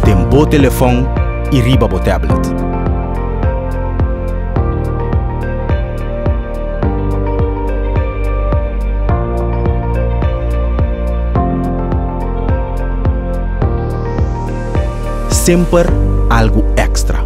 [SPEAKER 2] den bo telefòn i riba bo tablet. Semper algu èkstra.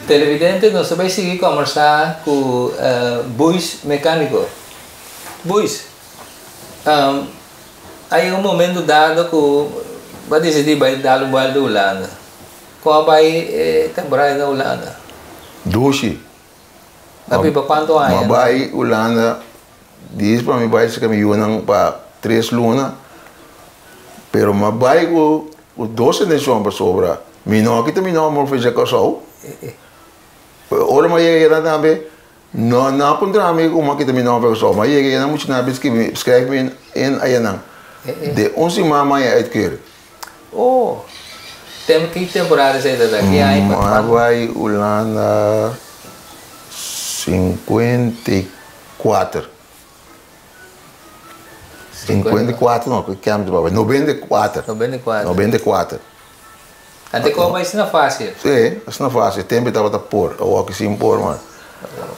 [SPEAKER 1] Televidente, nos ta bai sigui kòmbersá ku Buis Mekániko. Buis, a yega un momento dado ku bo a disidí bai dal un buelta Hulanda. Kon a bai e temporada na Hulanda?
[SPEAKER 3] Dushi.
[SPEAKER 1] A biba kuantu aña?
[SPEAKER 3] Mi a bai Hulanda, dies pa mi bai saka mi yunan pa tres luna, pero mi a bai ku dos intenshon pasobra mi no a kita mi nòmber for Kòrsou. Ora mi a yega ayera tambe No, no a puntra mi como a kita mi nomber so, ma yega yena mucha na bis mi schrijf mi in ayanan. De un siman ma ya uitkeuring.
[SPEAKER 1] Oh, tem ki temporada esei ta ta? Ki aña?
[SPEAKER 3] Ma bai Hulanda 54. 54 no, ki camp ta 94.
[SPEAKER 1] 94.
[SPEAKER 3] 94.
[SPEAKER 1] Ante kon bai asina fásil?
[SPEAKER 3] Sí, asina fásil. Tempu tabata por, awor ki sin por mas.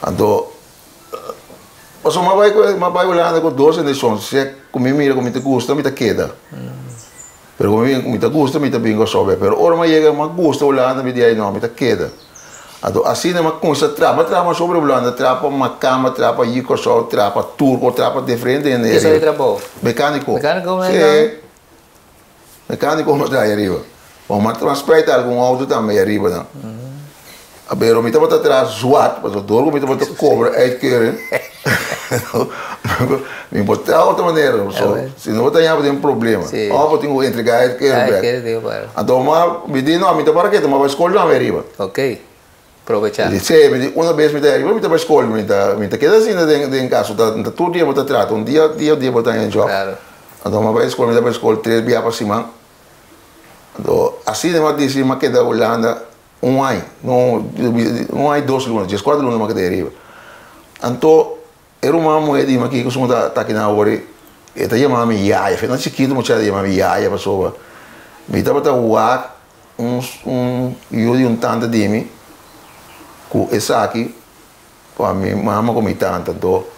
[SPEAKER 3] Anto, pasobra mi a bai ku, mi a bai Hulanda ku dos intenshon. Si ku mi mira ku mi ta gusta, mi ta keda. Pero ku mi mira ku mi ta gusta, mi ta bin Kòrsou bèk. Pero ora mi a yega, mi a gusta Hulanda, mi di ai no, mi ta keda. Anto asina mi a kuminsá traha. Mi a traha mas sobre Hulanda, traha pa Makamba, traha pa Yi Kòrsou, traha pa Turko, traha pa diferente hende.
[SPEAKER 1] Kiso di trabou?
[SPEAKER 3] Mekániko.
[SPEAKER 1] Mekániko
[SPEAKER 3] Sí. Mecanico no traha ariba. Bon, ma ta spijt algun auto tambe ariba nan. Pero mi tabata traha zwart, pasobra dor ku mi tabata kobra uitkering, mi por traha otro manera. So, si no bo ta yama tin problema. Of bo tin ku entrega uitkering bek. Anto ma mi di no, mi ta para kete, ma bai skol tambe ariba. Si, mi di una bes mi ta ariba mi ta bai skol, mi ta mi ta keda asina den den kas, ta tur dia bo ta trata, un dia dia dia bo ta haña job. Anto mi a bai skol, mi ta bai skol tres bia pa siman. Anto asina mi a disi mi a keda Hulanda un aña, no un aña i dos luna, dieskuater luna mi a keda ariba. Anto e ruman muhé di mi aki ku su ta aki na awor e ta yama mi yaya, fe nan chikitu mucha ta yama mi yaya pasobra. Mi tabata wak un un yu di un tanta di mi ku esaki pa mi mama ku mi tanta. Anto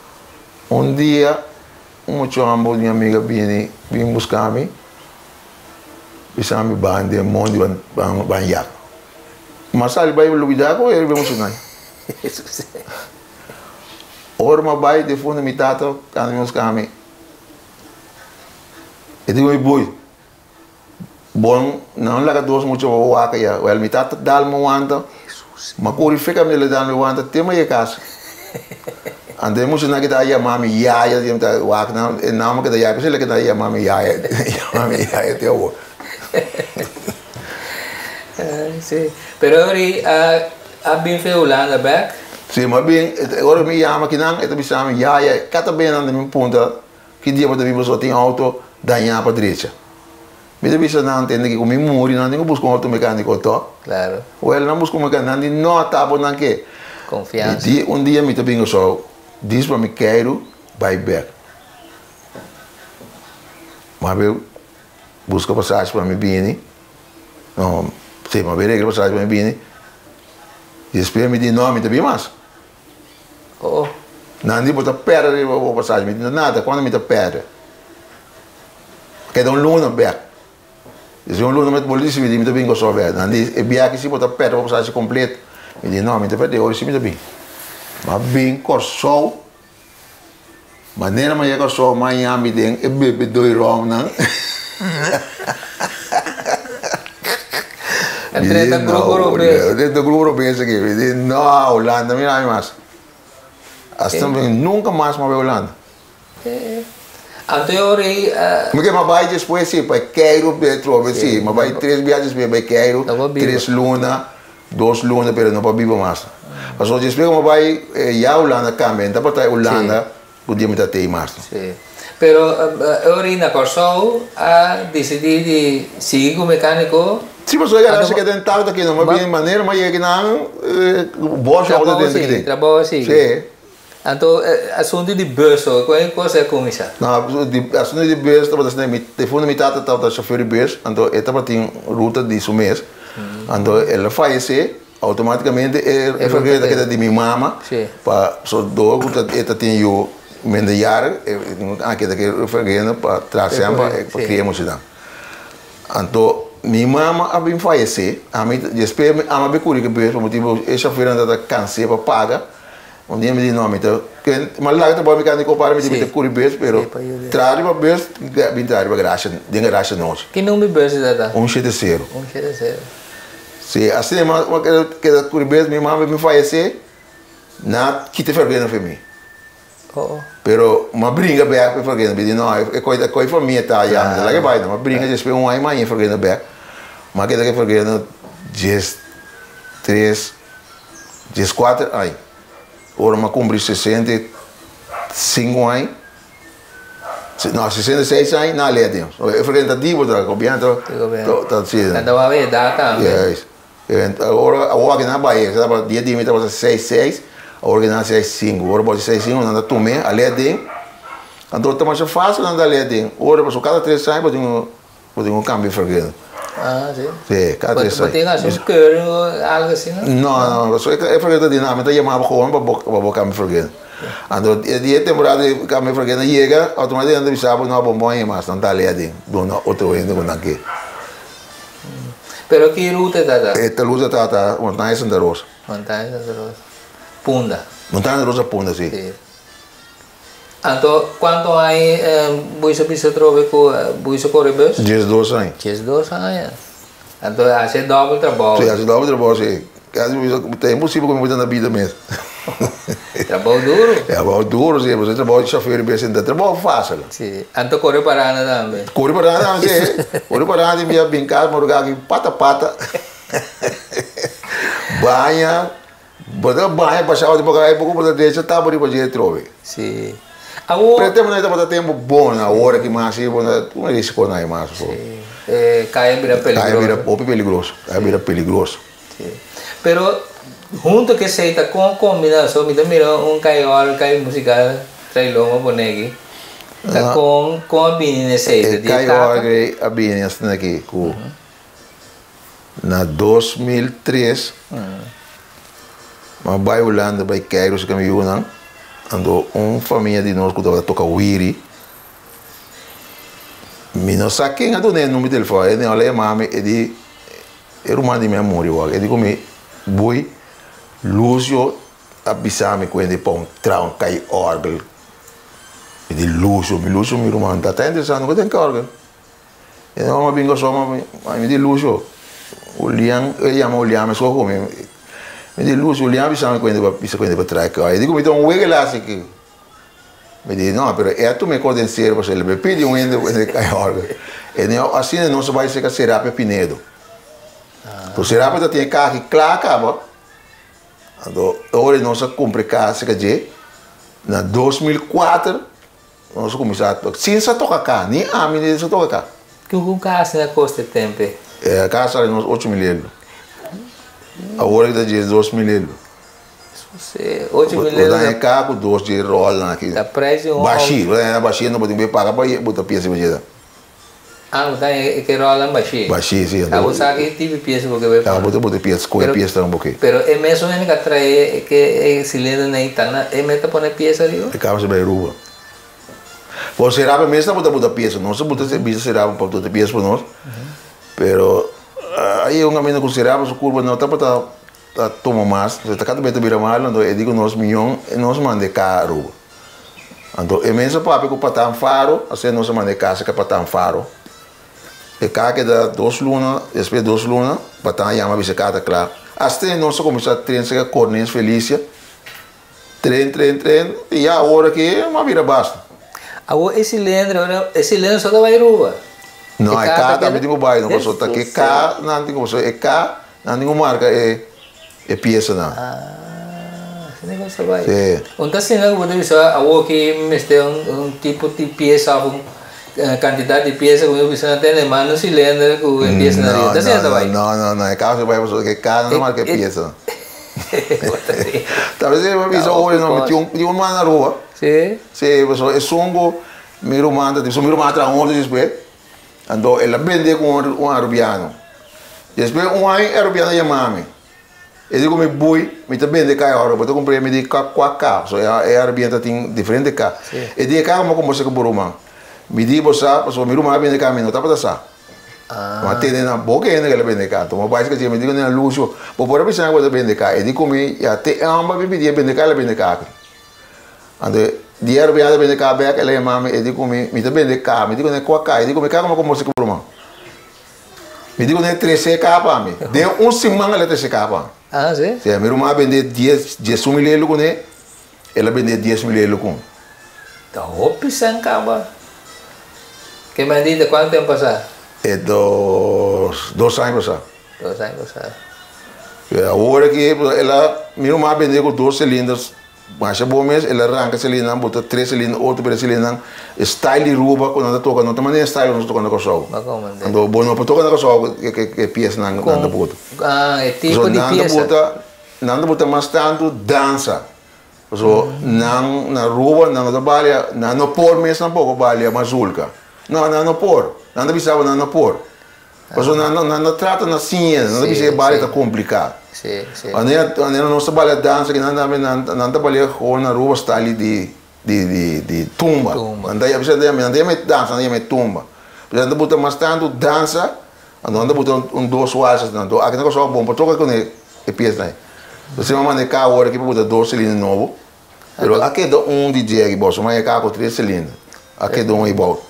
[SPEAKER 3] un dia un muchombo di mi amiga bini bin buska mi bisa mi ban den mondi ban ban yak. Mi a sali bai lubida ku e riba e muchanan. Ora mi a bai den funda mi tata kanda mi buska mi e di mi boy. Bon, nan laga dos mucha pa waka ya. Wel, mi tata dal mi wanta. Ma kuri feka mi le dal mi wanta te mi yega kas. Anto e muchanan kita a yama mi yaya, di mi ta wak nan, e nomber kita yaya, p'esei kita a yama mi yaya, yama mi yaya te awor.
[SPEAKER 1] Si, pero ori a bin fe Hulanda bek?
[SPEAKER 3] Si, mi a bin, ora mi yama kinan, e ta bisa mi, yaya, kata benen nan ta mi puntra. Ki dia bo ta biba so tin auto dañá pa drecha? Mi ta bisa nan tende ki ku mi muri nan tin ku buska un auto mekániko to.
[SPEAKER 1] Claro.
[SPEAKER 3] Wèl nan buska un mekániko nan di no ta bo nan ke.
[SPEAKER 1] Konfiansa.
[SPEAKER 3] Di un dia mi ta bin so dis pa mi keiru bai bèk. Mi a bai buska pasashi pa mi bini. No, si mi a bai regla pasashi pa mi bini. Despues mi di no mi ta bin mas.
[SPEAKER 1] Oh.
[SPEAKER 3] Nan di bo ta perde riba bo pasashi. Mi di no nada, cuando mi ta perde? Keda un luna bek. Despues un luna mi ta bolbe disi, mi di mi ta bin Kòrsou bek. Nan di e biaha si bo ta perde bo pasashi completo. Mi di no, mi ta perde ora si mi ta bin. Mi a bin Kòrsou, manera mi a yega Kòrsou mi a yami den e bebe doi ròmnan.
[SPEAKER 1] E trenta grupo robes.
[SPEAKER 3] Trenta grupo robes aki. Mi di, no, Hulanda mi no mas. Hasta nunca mas mi a bai Hulanda.
[SPEAKER 1] Anto e ora ei.
[SPEAKER 3] Mi ke mi a bai despues si, pa e keiru atrobe si. Mi a bai tres biaha despues pa e keiru, tres luna, dos luna, pero no pa biba mas. Pasobra despues ku mi a bai ya Hulanda kambia, no tabata e Hulanda Ku dia mi ta tei mas.
[SPEAKER 1] Sí. Pero Eury na Kòrsou a disidí di sigui ku mekániko.
[SPEAKER 3] Sí, pasobra e garashi keda intacto aki, no ma bin manera ma yega kinan bòs auto
[SPEAKER 1] Trabou
[SPEAKER 3] dentro
[SPEAKER 1] sigui,
[SPEAKER 3] kitin.
[SPEAKER 1] trabou a sigui.
[SPEAKER 3] Sí.
[SPEAKER 1] Anto asuntu di bus ho, kon e kos a kuminsá?
[SPEAKER 3] No, asuntu di bus tabata asina, mi te funda mi tata tabata shofèr di bus, anto e tabatin ruta di su mes, anto el a fayesé. Automaticamente e vergunning ta keda di mi mama pa so door cu e ta tin yu minderjarig e a keda cu e vergunning pa traha semper pa cria muchanan. Anto mi mama a bin fayece ami despues mi ama bin curi cu bus pa motibo e chofernan ta ta canse pa paga un dia mi di no mi ta mi a laga trabao mi cana di copare mi di mi ta curi bus pero traha riba bus bin traha riba garage den garage anochi.
[SPEAKER 1] Ki number bus e ta ta?
[SPEAKER 3] Un shete sero.
[SPEAKER 1] Un shete sero.
[SPEAKER 3] Si asina mi a keda ku ribes mi mama mi fayesé, nan a kita e fergena for mi. Pero mi a bringa bèk pa e fergena, mi di no, e koi e koi famia ta ya, mi ta laga e bai. Mi a bringa despues un aña mi a haña e fergena bèk. Mi a keda ku e fergena dies tres, dies kuater aña. Ora mi a kumpli 65 aña. No, 66 aña na lea tin. E frente ta dibo ta gobierno ta ta si.
[SPEAKER 1] Nan ta wak edad tambe.
[SPEAKER 3] Yes. Awor awor aki nan a bai, tabata dia di mi tabata seis seis, awor aki nan a seis sinku. Ora bo seis sinku nan ta tum'e a lea den. Anto ta masha facil nan ta lea den. Ora pasobra kada tres aña bo tin un bo tin un cambio vergunning.
[SPEAKER 1] Ah, si.
[SPEAKER 3] Si, kada tres aña.
[SPEAKER 1] Bo tin haci un keuring o algo asina?
[SPEAKER 3] No, no, pasobra e vergunning ta di nan, mi ta yama bo gewoon pa bo cambia vergunning. Anto e dia e temporada di cambia vergunning yega, automaticamente nan ta bisa bo no, bo no por haña mas, nan ta alea den duna otro hende ku nan ke.
[SPEAKER 1] Pero ki ruta e ta ta?
[SPEAKER 3] E ruta ta ta Montaña Santa Rosa.
[SPEAKER 1] Montaña Santa Rosa. Punda.
[SPEAKER 3] Montaña Santa Rosa Punda, si.
[SPEAKER 1] Si. Anto cuanto aña bo hizo bisa atrobe cu bo hizo core bus?
[SPEAKER 3] 12 aña.
[SPEAKER 1] 12 aña. Anto haci dobel trabou.
[SPEAKER 3] Si, haci dobel trabou, si. Casi bo bisa ta imposibel cu mi por ta na bida mes.
[SPEAKER 1] Trabou duro.
[SPEAKER 3] Trabou duro, si. Pasobra trabou di chofer bes ta trabou facil.
[SPEAKER 1] Si. Anto core parana tambe.
[SPEAKER 3] Core parana tambe, si. Core parana tin bia bin cas madruga aki pata pata. Baña. Bo ta baña pasha oti boka ai poko bo ta decha tabo riba dje trobe.
[SPEAKER 1] Si. Awor.
[SPEAKER 3] Pero e tempo nan tabata tempo bon, awor aki mas si bo ta un risiko nan mas.
[SPEAKER 1] Si. E kaya bira peligroso.
[SPEAKER 3] Kaya bira hopi peligroso, kaya bira peligroso.
[SPEAKER 1] Si. Pero hunto ku esei ta kon kombina so mi ta mira un kayòl, kay musikal trae loma pone aki. Ta kon kon a bini na esei?
[SPEAKER 3] E kai orgel a bini asina aki ku na 2003 mi a bai Hulanda bai kèk nos ku mi yunan anto un famia di nos ku tabata toka wiri mi no sa ken a duna e number di telefòn e a yama mi e di e ruman di mi a muri wak e di ku mi bui Lucio a bisa mi ku hende pa un traha un kai orgel. Mi di Lucio, mi Lucio mi ruman ta ta interesado nunca den orgel. E no a bin goso ma mi di Lucio, Julian, e yama Julian mesco cu mi. Mi di Lucio, Julian a bisa mi cu hende pa bisa cu hende pa traha e orgel. E di cu mi ta un wega lasi aki. Mi di no, pero e a tuma e cos den serio pasobra el a pidi un hende cu hende kai orgel. E no asina nos a bay cerca Serapio Pinedo. Serapio ta tin e caha aki cla caba. Anto e ora nos a kumpra e kas ka dje, na 2004 nos a kuminsá toka, sin sa toka ka, ni ami ni sa toka ka.
[SPEAKER 1] Ku kas na kosta e tempe?
[SPEAKER 3] E kas sali nos 8000 euro. Awor ta 12000 euro.
[SPEAKER 1] 8000 euro.
[SPEAKER 3] Bo ta haña ka ku dos dje ròlnan aki.
[SPEAKER 1] Ta prijs di un
[SPEAKER 3] auto. Bashí, bo ta haña bashí, no bo tin ku paga pa bo ta piensa bo dje ta.
[SPEAKER 1] Ah, bo ta e ke rola bashí.
[SPEAKER 3] Bashí, sí.
[SPEAKER 1] Ah, bo sa ki tipo di piesa bo ke bai
[SPEAKER 3] pone. Ah, bo ta pone piesa, kohe piesa nan bo ke.
[SPEAKER 1] Pero e mesun hende ka trae e ke e cilindro nan i ta na, e mes ta pone piesa riba?
[SPEAKER 3] E kaba si bai Aruba. Bo sera pa mes ta bo ta buta piesa. Nos ta buta bisa sera pa buta piesa pa nos. Pero a yega un kaminda ku sera pa su kurpa no tabata ta tuma mas. Ta kada bes ta bira malo, anto e di ku nos mion nos manda e ka Aruba. Anto e mes a papia ku Patan Faro, asina nos a manda e kasa ka Patan Faro. E ka keda dos luna, despues di dos luna, Patan a yama bisa e ka ta kla. Asta nos a kuminsá tren serka Cornens Felicia, tren, tren, tren, i ya awor aki a bira basta.
[SPEAKER 1] Awor e silendro, e silendro so ta bai Aruba?
[SPEAKER 3] No, e ka tambe tin ku bai, no pasobra ta ke ka nan tin ku, pasobra e ka Nan tin ku marka e e piesanan.
[SPEAKER 1] Ah, asina ku ta bai.
[SPEAKER 3] Sí.
[SPEAKER 1] Un ta asina ku bo ta bisa awor ki mester un un tipo di piesa òf un kantidat di piesa ku mi bisa nan tene manda un silender ku e piesanan riba. Ta asina ta bai?
[SPEAKER 3] No, no, no, e kaso bai pasobra ke kada nan marka e piesa. Ta bes mi bisa ora no mi tin un tin un man na rua.
[SPEAKER 1] Sí.
[SPEAKER 3] Sí, pasobra esun ku mi ruman ta tin, pasobra mi ruman a traha un otro despues. Anto el a bende ku un arubiano. Despues un aña e arubiano a yama mi. E di ku mi, Bui, mi ta bende ka e ora, bo ta kumpra? Mi di, Ka kua ka? Pasobra e arubiano ta tin diferente ka. E di, E ka ku mi a kumpra ku bo ruman. Mi di, Bo sa, pasobra mi ruman a bende ka, mi no tabata sa. Mi a tende na boka e hende ku el a bende ka. Anto mi a bai si mi di ku Nena Lucio, Bo por a bisa mi ku bo ta bende ka? E di ku mi, Ya te e hòmber mi pidi e bende ka, el a bende ka aki. Anto di e rubian ta bende ka bek, el a yama mi, e di ku mi, mi ta bende ka, mi di ku ne kua ka? E di ku mi, ka ku mi komosi ku bo ruman? Mi di ku ne trese ka pa mi. Den un siman el a trese ka pa mi.
[SPEAKER 1] Ah, si?
[SPEAKER 3] Si, mi ruman a bende dies, diesun mil elu ku ne, el a bende 10,000 elu ku mi.
[SPEAKER 1] Ta hopi sèn kaba. Ke bendita kuantu tempu pasá?
[SPEAKER 3] E 2, 2 aña pasá.
[SPEAKER 1] 2 aña pasá.
[SPEAKER 3] Awor aki el a, mi ruman a bende ku dos cilinders. Masha bon mes, el a ranka selinan, bota tres selin, otro pere selinan. E style di Ruba ku nan ta toka no ta manera e style ku nos ta toka na Kòrsou. Anto bo no por toka na Kòrsou ku e piesanan ku nan ta bota.
[SPEAKER 1] E tipo di piesa.
[SPEAKER 3] Nan ta bota mas tantu dansa. Pasobra nan na Ruba nan no ta balia, nan no por mes tampoko balia mazurka. No, nan no por. Nan ta bisa bo nan no por. Pasobra nan nan ta trata na siña, nan ta bisa e baile ta kompliká. Wanneer wanneer nos ta balia dansa aki nan tambe nan nan ta balia gewoon Aruba style di di di di tumba. Nan ta yama nan ta yama e dansa nan ta yama e tumba. Pasobra nan ta buta mas tantu dansa anto nan ta buta un dos walsas nan. Aki na Kòrsou bon por toka ku e piesnan ei. Entonces mi a manda e kar awor aki pa buta dos silinder nobo pero a keda un di dje aki boso manda e kar ku tres silinder a keda un ei bou.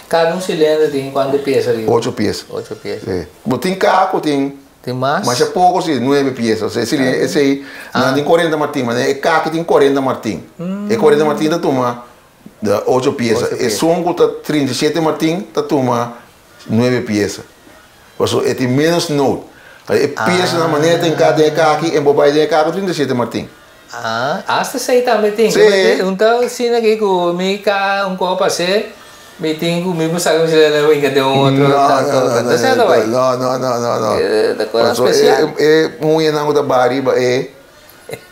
[SPEAKER 1] Kada un silender tin kuantu piesa riba?
[SPEAKER 3] Ocho piesa.
[SPEAKER 1] Ocho piesa.
[SPEAKER 3] Sí. Bo tin kaha ku tin.
[SPEAKER 1] Tin mas?
[SPEAKER 3] Masha poko si, nuebe piesa. Osea, esei, esei, nan tin 40 martin, ma e kaha aki tin 40 martin. E 40 martin ta tuma ocho piesa. Esun ku ta 37 martin ta tuma nuebe piesa. Pasobra e tin ménos noot. E piesanan manera ta hinká den e kaha aki, en bo bai den e kaha ku 37 martin.
[SPEAKER 1] Ah, hasta esei tambe tin.
[SPEAKER 3] Sí.
[SPEAKER 1] Un ta asina aki ku mi ka un kopa pasé, mi tin ku mi por saka mi celular i hinka den un otro tanto.
[SPEAKER 3] No, no,
[SPEAKER 1] Asina ta bai.
[SPEAKER 3] No, no, no, no, no.
[SPEAKER 1] Ta kos spesial.
[SPEAKER 3] E muñenan ku ta baha riba e,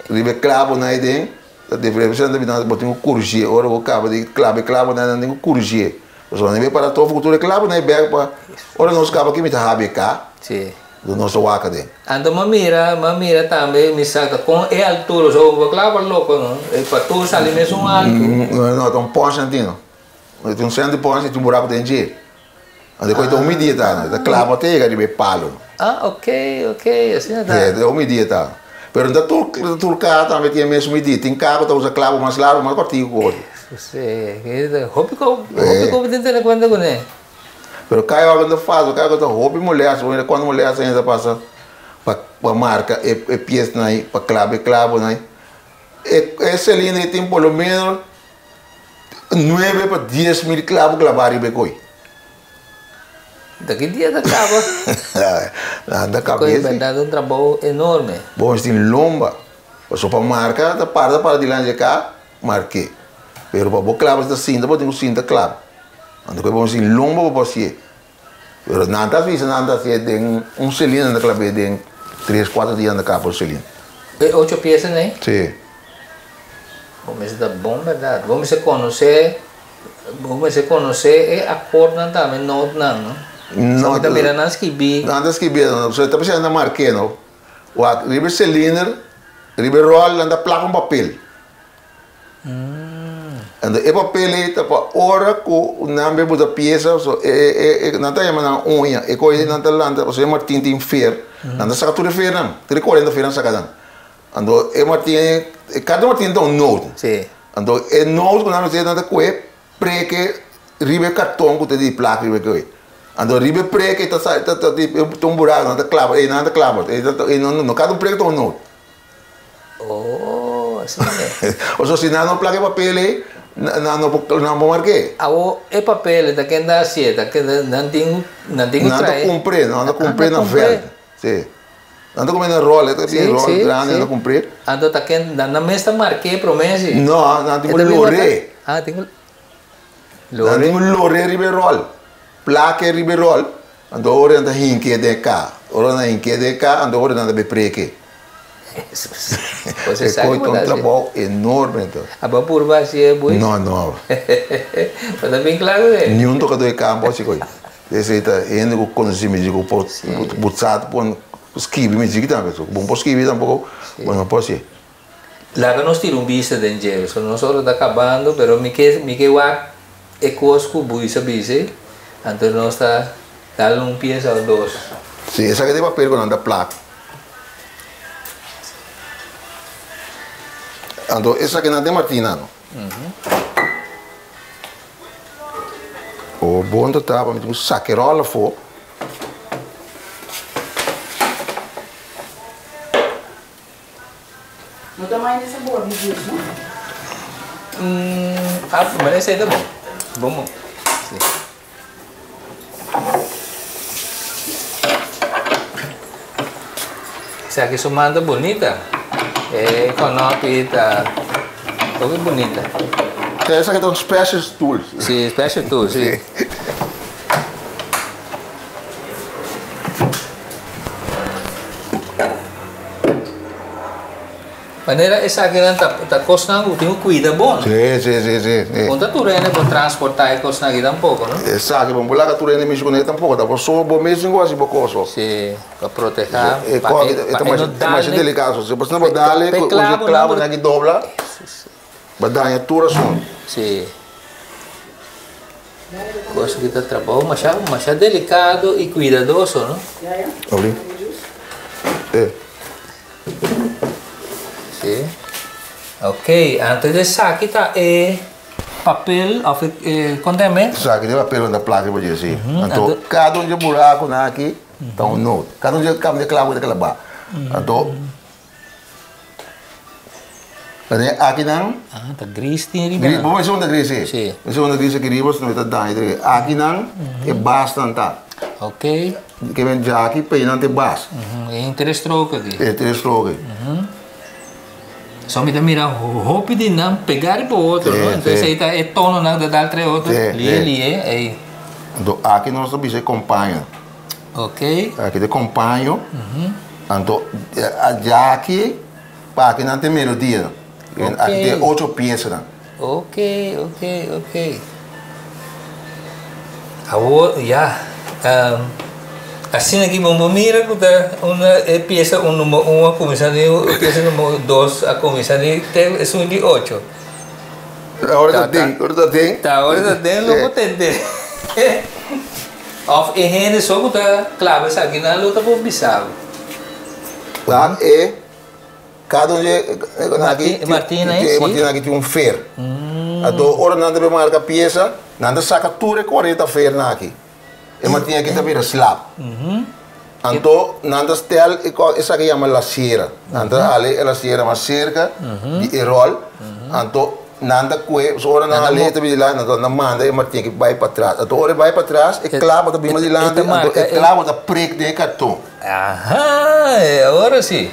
[SPEAKER 3] riba e klabonan ei den. Ta diferente nan ta bo tin ku kurshie ora bo kaba di klaba e klabo nan nan tin ku kurshie pasobra nan bai para tof ku tur e klabo nan e bek pa ora nos kaba aki mi ta habi e ka do nos ta wak aden.
[SPEAKER 1] Anto mi a mira mi a mira tambe mi sa ta kon e altura so bo klaba loko no e pa tur sali mesun altu.
[SPEAKER 3] No no ta un pònch nan tin no tin un sènt di pònch i tin un buraku den dje anto e ta un midie ta ta klaba te yega riba e palo.
[SPEAKER 1] Ah ok ok asina ta.
[SPEAKER 3] E ta un midie ta pero no ta tur tur kaha tambe tin e mesun midie tin kaha ku ta usa klabo mas largu mas kòrtiku ku otro.
[SPEAKER 1] Si hopi ko hopi ko bo tin tene kuenta kuné.
[SPEAKER 3] Pero kai ora ta fásil kai ora ta hopi molèst bo mira kuantu molèst hende ta pasa pa pa marka e e piesnan ei pa klaba e klabonan ei e e silinder ei tin por lo menos nuebe pa 10.000 klabo klabá riba e koi.
[SPEAKER 1] Ta ki dia ta kaba?
[SPEAKER 3] Nan ta kaba
[SPEAKER 1] E berdad un trabou enorme.
[SPEAKER 3] Bo mester tin lomba. Pasobra pa marka ta para ta para dilanti di e ka, mark'é. Pero pa bo klaba si ta sinta bo tin ku sinta klaba. Anto ku bo mester tin lomba pa bo hasié. Pero nan ta bisa nan ta hasié den un selina nan ta klab'é den tres kuater dia nan ta kaba un selina.
[SPEAKER 1] E ocho piesa nei?
[SPEAKER 3] Si.
[SPEAKER 1] Bo mester ta bon berdad. Bo mester konosé. Bo mester konosé e akordnan tambe, notnan, no?
[SPEAKER 3] No.
[SPEAKER 1] Mi ta mira nan skibí.
[SPEAKER 3] Nan ta skibí, no. So e ta bisa nan ta mark'é, no. Wak, riba e silinder, riba e ròl, nan ta plak un papel. Anto e papel ei ta pa ora ku nan be buta piesa, so e e e nan ta yama nan uña, e kos ei nan ta lanta, pasobra e martin tin fer, nan ta saka tur e fernan, tur e 40 fernan saka nan. Anto e martin, kada martin ta un noot.
[SPEAKER 1] Sí.
[SPEAKER 3] Anto e noot ku nan mester nan ta kohe preke riba e karton ku ta di plak riba e kohe. Anto riba e preke ta sa ta ta ta un buraku nan ta klaba ei nan ta klaba ei ta ei no no kada un preke ta un noot.
[SPEAKER 1] Oh asina ne.
[SPEAKER 3] Pasobra si nan no plaka e papel ei nan no por nan por mark'é.
[SPEAKER 1] Awo e papel ta kenda hasié ta kenda nan tin nan tin ku
[SPEAKER 3] Nan ta
[SPEAKER 1] trae.
[SPEAKER 3] kumpr'é nan ta kumpr'é na vèlt sí. Nan ta kumpr'é na ròl e ta bin ròl grandi nan ta kumpr'é.
[SPEAKER 1] Anto ta ken nan nan mes ta mark'é promé si.
[SPEAKER 3] No nan tin ku lor'é.
[SPEAKER 1] Ah tin ku
[SPEAKER 3] lor'é. Nan tin ku lor'é riba e ròl. Plak'é riba e ròl anto ora nan ta hink'é den e ka. Ora nan hink'é den e ka anto ora nan ta bai prek'é.
[SPEAKER 1] Hesus. Bo
[SPEAKER 3] E
[SPEAKER 1] sa
[SPEAKER 3] koi
[SPEAKER 1] ku
[SPEAKER 3] ta
[SPEAKER 1] bo
[SPEAKER 3] un
[SPEAKER 1] ta hasi.
[SPEAKER 3] trabou enorme anto.
[SPEAKER 1] Abo a purba hasié bui?
[SPEAKER 3] No no.
[SPEAKER 1] Bo ta bin kla ku e.
[SPEAKER 3] Niun tokadó e kampo hasi koi. Esei ta hende ku konosí mi ku por bo sa por skibi mi djiki tambe. Bo no por skibi tampoko, bo no por hasié.
[SPEAKER 1] Laga nos tira un bista den dje. So nos ora ta kabando, pero mi ke mi ke wak e kos ku Buis a bisa, anto nos ta dal un piesa o dos.
[SPEAKER 3] Si, esaki ta e papel ku nan ta plak. Anto esaki nan ta e martina no. O bon ta ta pa mi tin ku saka e ròl afó.
[SPEAKER 4] No ta mai den sabor di juice, no?
[SPEAKER 1] Ah, pero esei ta bon. Bon bon. Si. Esaki su manta bunita. E konopi ta hopi bunita.
[SPEAKER 3] Esaki ta un special tool.
[SPEAKER 1] Si, special tool, si. Manera esakinan ta ta kosnan ku tin ku kuida bon.
[SPEAKER 3] Sí, sí, sí, sí, sí.
[SPEAKER 1] Bon ta tur hende por transportá e kosnan aki tampoko, no?
[SPEAKER 3] Esaki, bon por laga tur hende mishi kuné tampoko, ta por so bo mes tin ku hasi bo kos.
[SPEAKER 1] Sí, pa protehá,
[SPEAKER 3] E
[SPEAKER 1] pa
[SPEAKER 3] kos
[SPEAKER 1] e
[SPEAKER 3] aki
[SPEAKER 1] pa
[SPEAKER 3] ta
[SPEAKER 1] e no
[SPEAKER 3] masha ta masha
[SPEAKER 1] dal
[SPEAKER 3] delikado, si bo asina bo dal
[SPEAKER 1] pe
[SPEAKER 3] ku e
[SPEAKER 1] klabo nan
[SPEAKER 3] klabonan aki dobla,
[SPEAKER 1] Jesus.
[SPEAKER 3] bo daña tur asuntu.
[SPEAKER 1] Sí. Kos aki ta trabou masha masha delikado i kuidadoso, no?
[SPEAKER 3] Abri. E.
[SPEAKER 1] Si. Ok, antes esaki ta e papel of e kon ta yama e?
[SPEAKER 3] Esaki ta e papel ku ta plak riba dje, si. Anto kada un dje burakunan aki ta un noot. Kada un dje kambia klabu ta klabá. Anto. Pasobra aki nan.
[SPEAKER 1] Ah, ta gris tin riba nan.
[SPEAKER 3] Bo mester un ta gris si.
[SPEAKER 1] Si.
[SPEAKER 3] Mester un ta gris aki riba, sino ta daña tur aki. Aki nan e basnan ta.
[SPEAKER 1] Ok.
[SPEAKER 3] Ke men djaki p'e nan ta e bas.
[SPEAKER 1] E tin tres stroke aki.
[SPEAKER 3] E tres stroke.
[SPEAKER 1] So mi ta mira hopi di nan pega riba otro, no?
[SPEAKER 3] Si, si.
[SPEAKER 1] Entonces ei ta e tononan ta dal tres otro.
[SPEAKER 3] Si, si.
[SPEAKER 1] Lie, lie, ei.
[SPEAKER 3] Anto aki nos ta bisa e kompaño.
[SPEAKER 1] Ok.
[SPEAKER 3] Aki ta e kompaño. Anto djaki pa aki nan ta e melodia. Aki tin ocho piesanan.
[SPEAKER 1] Ok, ok, ok. Awor, ya. Asina ki bo por mira ku ta una e piesa un number un a kuminsá di e piesa number dos a kuminsá di te esun di ocho.
[SPEAKER 3] Ora ta den, ora ta den.
[SPEAKER 1] Ta ora ta den lo por tende. Òf e hende so ku ta klaba esakinan lo ta por bisa bo.
[SPEAKER 3] Wak e Kada un dje aki,
[SPEAKER 1] Martina ei, si.
[SPEAKER 3] Martina aki tin un fer. Anto ora nan ta bin marka piesa, nan ta saka tur e 40 fernan aki. E Martina aki ta bira slap. Anto nan ta stel e kos, esaki yama lasiera. Nan ta hale e lasiera mas serka di e ròl. Anto nan ta kue, so ora nan hale e ta bin dilanti, anto nan manda e Martina aki bai patras. Anto ora e bai patras, e klabo ta bin mas dilanti, anto e klabo ta prik den e karton.
[SPEAKER 1] Aha, awor si.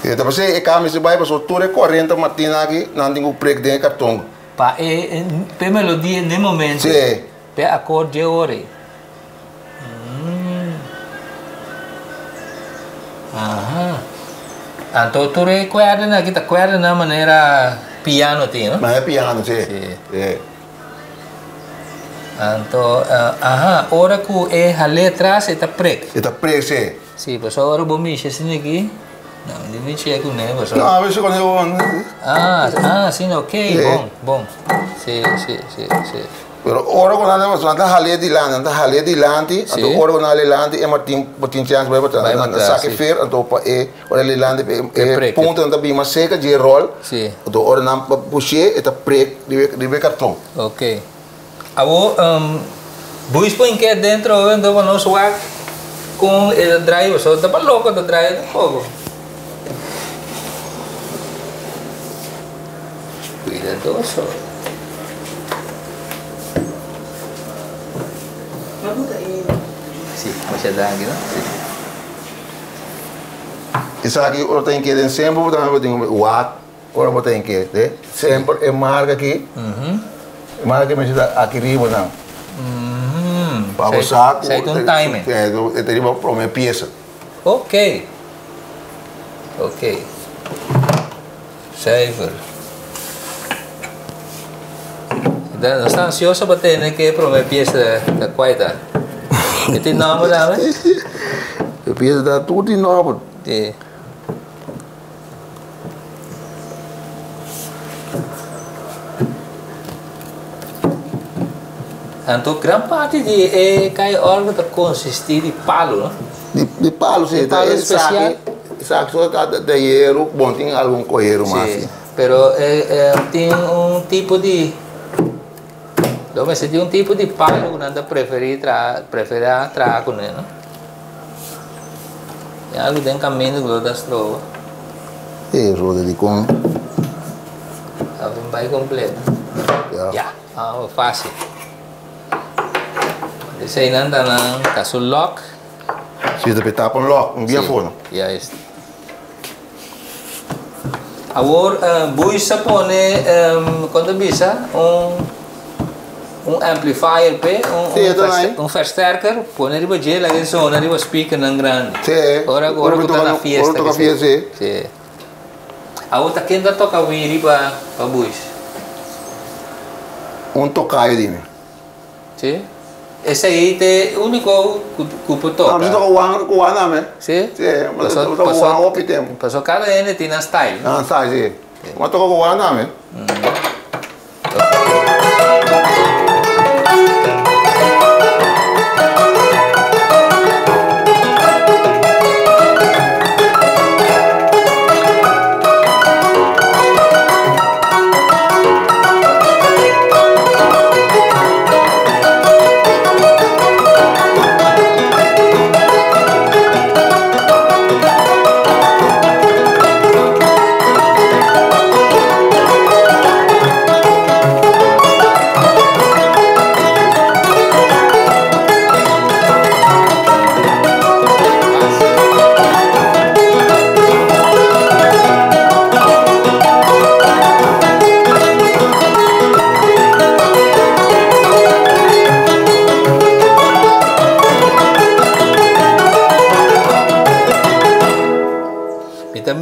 [SPEAKER 3] E ta pas'é e cambio si bai pasobra tur e 40 martina aki nan tin cu prek den e carton.
[SPEAKER 1] Pa e p'e melodia n'e momento.
[SPEAKER 3] Sí.
[SPEAKER 1] P'e acord dje ora ei. Aha. Anto tur e cuerdanan aki ta cuerdanan manera piano tin, no?
[SPEAKER 3] Manera piano, sí.
[SPEAKER 1] Sí.
[SPEAKER 3] Sí.
[SPEAKER 1] Anto, aha, ora cu e hal'é atras e ta prek.
[SPEAKER 3] E ta prek, sí.
[SPEAKER 1] Sí, pasobra ora bo mishi asina aki, no, mi di mishi ku ne, pasobra.
[SPEAKER 3] No, a veces cuando bo.
[SPEAKER 1] Ah, ah, asina, ok, bon, bon. Sí, sí, sí, sí.
[SPEAKER 3] Pero ora cu nan ta, nan ta hal'é dilanti, nan ta hal'é dilanti, anto ora cu nan hal'é dilanti e martin bo tin chance bai patras.
[SPEAKER 1] Bai
[SPEAKER 3] Nan ta
[SPEAKER 1] patras,
[SPEAKER 3] saka e
[SPEAKER 1] sí.
[SPEAKER 3] fer, anto pa e, ora e dilanti,
[SPEAKER 1] E
[SPEAKER 3] e
[SPEAKER 1] prek.
[SPEAKER 3] punta nan ta bin mas cerca dje rol,
[SPEAKER 1] Sí.
[SPEAKER 3] anto ora nan push'é e ta prek riba e carton.
[SPEAKER 1] Ok. Awor, buis por inke dentro awe anto pa nos wak kon e ta draai pasobra ta pa loko ta draai tampoco. Cuidadoso. Si, masha danki no. Si.
[SPEAKER 3] Esaki ora ta inke den semper bo ta tin wak. Ora bo ta inke, te, semper e marka aki, e marka aki mester ta aki riba nan. Pa bo sa ku
[SPEAKER 1] Sa e ta un timing.
[SPEAKER 3] E ta riba prome piesa.
[SPEAKER 1] Ok. Ok. Zuiver. Nos ta ansioso pa tende ke prome piesa ta kuai ta. E tin nomber tambe?
[SPEAKER 3] E piesa ta tur tin nomber.
[SPEAKER 1] Si. Anto gran parti di e kai orgo ta consisti di palo, no?
[SPEAKER 3] Di palo, si.
[SPEAKER 1] Di palo especial.
[SPEAKER 3] Esaki so ta di hieru, bon tin algun ku hieru mas.
[SPEAKER 1] Si, pero tin un tipo di, lo mester tin un tipo di palo ku nan ta preferi traha, prefera traha kuné, no? Tin algu den kaminda ku lo ta stroba.
[SPEAKER 3] E roda di kon.
[SPEAKER 1] A bin bai kompleto.
[SPEAKER 3] Ya.
[SPEAKER 1] Ya, awo fásil. Eseinan ta nan ta su lòk.
[SPEAKER 3] Si, ta p'e tapa un lòk, un bien fono.
[SPEAKER 1] Si, juist. Awor Buis a pone, kon ta bisa, un un amplifier p'e, un versterker, pone riba dje laga e zona riba speakernan grandi.
[SPEAKER 3] Sí.
[SPEAKER 1] Ora ora ku ta na fiesta.
[SPEAKER 3] Ora toka fiesta, sí.
[SPEAKER 1] Sí. Awor ta ken ta toka wiri pa pa Buis?
[SPEAKER 3] Un tokayo di mi.
[SPEAKER 1] Sí. Esei te úniko ku por toka.
[SPEAKER 3] No, mi toka wan ku wan tambe.
[SPEAKER 1] Sí?
[SPEAKER 3] Sí, mi toka ku wan hopi tempu.
[SPEAKER 1] Paso kada hende tin nan style.
[SPEAKER 3] Nan style, sí. Mi toka ku wan tambe.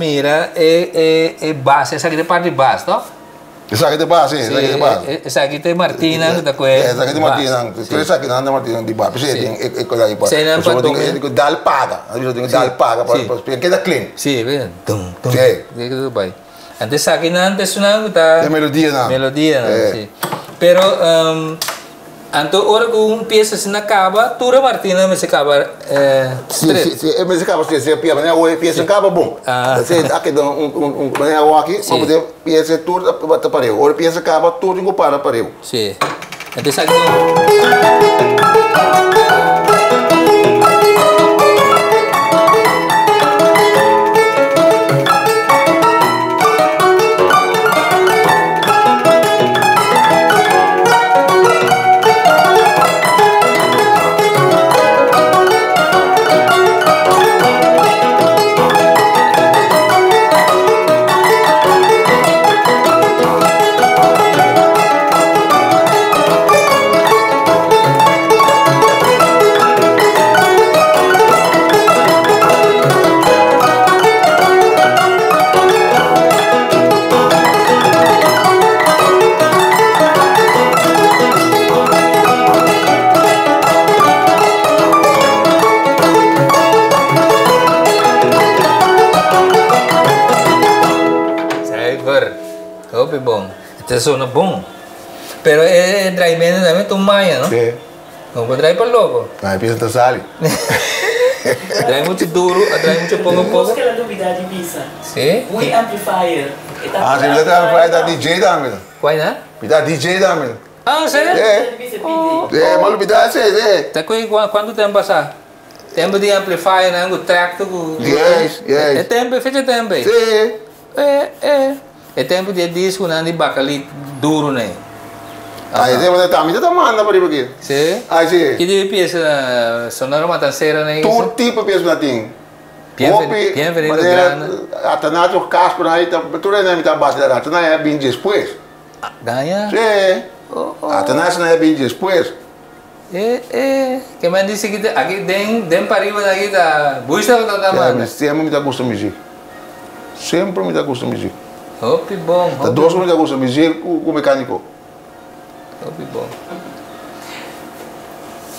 [SPEAKER 1] mira e e e base, esaki ta parti bas, no?
[SPEAKER 3] Esaki ta base, esaki ta base.
[SPEAKER 1] Esaki ta e martinnan ku ta kohe.
[SPEAKER 3] Esaki ta martinnan, tur esakinan ta martinnan di bas. P'esei tin e kos aki pa.
[SPEAKER 1] Eseinan pa
[SPEAKER 3] tuma. Tin ku dal paga, tin ku dal paga pa keda clean.
[SPEAKER 1] Si, tum tum. Si. Bai. Anto esakinan ta esunnan ku ta.
[SPEAKER 3] E melodianan.
[SPEAKER 1] Melodianan, si. Pero anto ora ku un piesa asina kaba, tur e martina mester kaba
[SPEAKER 3] stret. Si, si, e mester kaba stret. Si e pia manera awo e piesa kaba bon. Si a keda un manera awo aki, bo por piesa tur ta pareu. Ora e piesa kaba, tur tin ku para pareu.
[SPEAKER 1] Si. Anto esaki ta un. Zuiver. Hopi bon. E ta sona bon. Pero e draaimento tambe ta un maña, no?
[SPEAKER 3] Sí.
[SPEAKER 1] No por draai pa loco.
[SPEAKER 3] No, e piensa ta sali.
[SPEAKER 1] Draai mucho duro, a draai mucho poco poco.
[SPEAKER 4] Nos keda dubida di bisa.
[SPEAKER 1] Sí.
[SPEAKER 4] Bui amplifier. E ta
[SPEAKER 3] Ah, si, mi ta amplifier ta DJ tambe.
[SPEAKER 1] Cual na?
[SPEAKER 3] Mi ta DJ tambe.
[SPEAKER 1] Ah, serio?
[SPEAKER 3] Sí. Sí, mi a lubida esei, sí.
[SPEAKER 1] Ta cu cuanto tempo pasa? Tempo di amplifier nan cu tractor cu.
[SPEAKER 3] Yes, yes.
[SPEAKER 1] E tempo, fecha tempo ei?
[SPEAKER 3] Sí.
[SPEAKER 1] E, e. E tempo di e disconan di Bacalit duro nei.
[SPEAKER 3] Ai, e tempo ta mi ta manda pa riba aki.
[SPEAKER 1] Sí?
[SPEAKER 3] Ai, sí.
[SPEAKER 1] Ki tipo di pieza Sonora Matancera nei?
[SPEAKER 3] Tur tipo pieza na tin.
[SPEAKER 1] Hopi,
[SPEAKER 3] manera Atanasio Castro nan ta, tur esnan mi ta bati Atanasio a bin despues.
[SPEAKER 1] Daña?
[SPEAKER 3] Sí.
[SPEAKER 1] Oh, oh.
[SPEAKER 3] Atanasio nan a bin despues.
[SPEAKER 1] E, e. Ke men dici ki aki den, den pariba nan aki ta Bush ta ta manda.
[SPEAKER 3] Semper mi ta gusta muziek. Semper mi ta gusta muziek.
[SPEAKER 1] Hopi bon, hopi.
[SPEAKER 3] Ta dos ku mi ta gusta, muziek ku mekániko.
[SPEAKER 1] Hopi bon.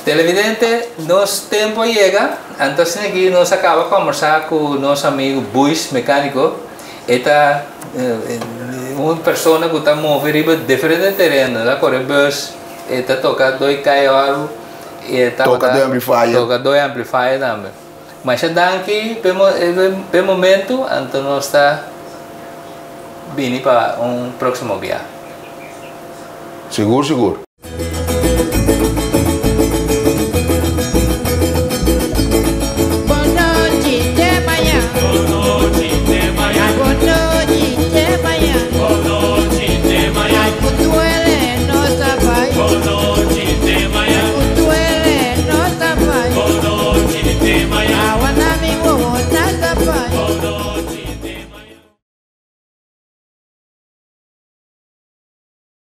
[SPEAKER 1] Televidente, nos tempo a yega, anto asina aki nos a kaba kòmbersá ku nos amigu Buis Mekániko. E ta un persona ku ta move riba diferente tereno, el a kore bus, e ta toka doi kai òru, e tabata.
[SPEAKER 3] Toka doi amplifier.
[SPEAKER 1] Toka doi amplifier tambe. Masha danki p'e momento, anto nos ta bini pa un próximo bia.
[SPEAKER 3] Sigur sigur.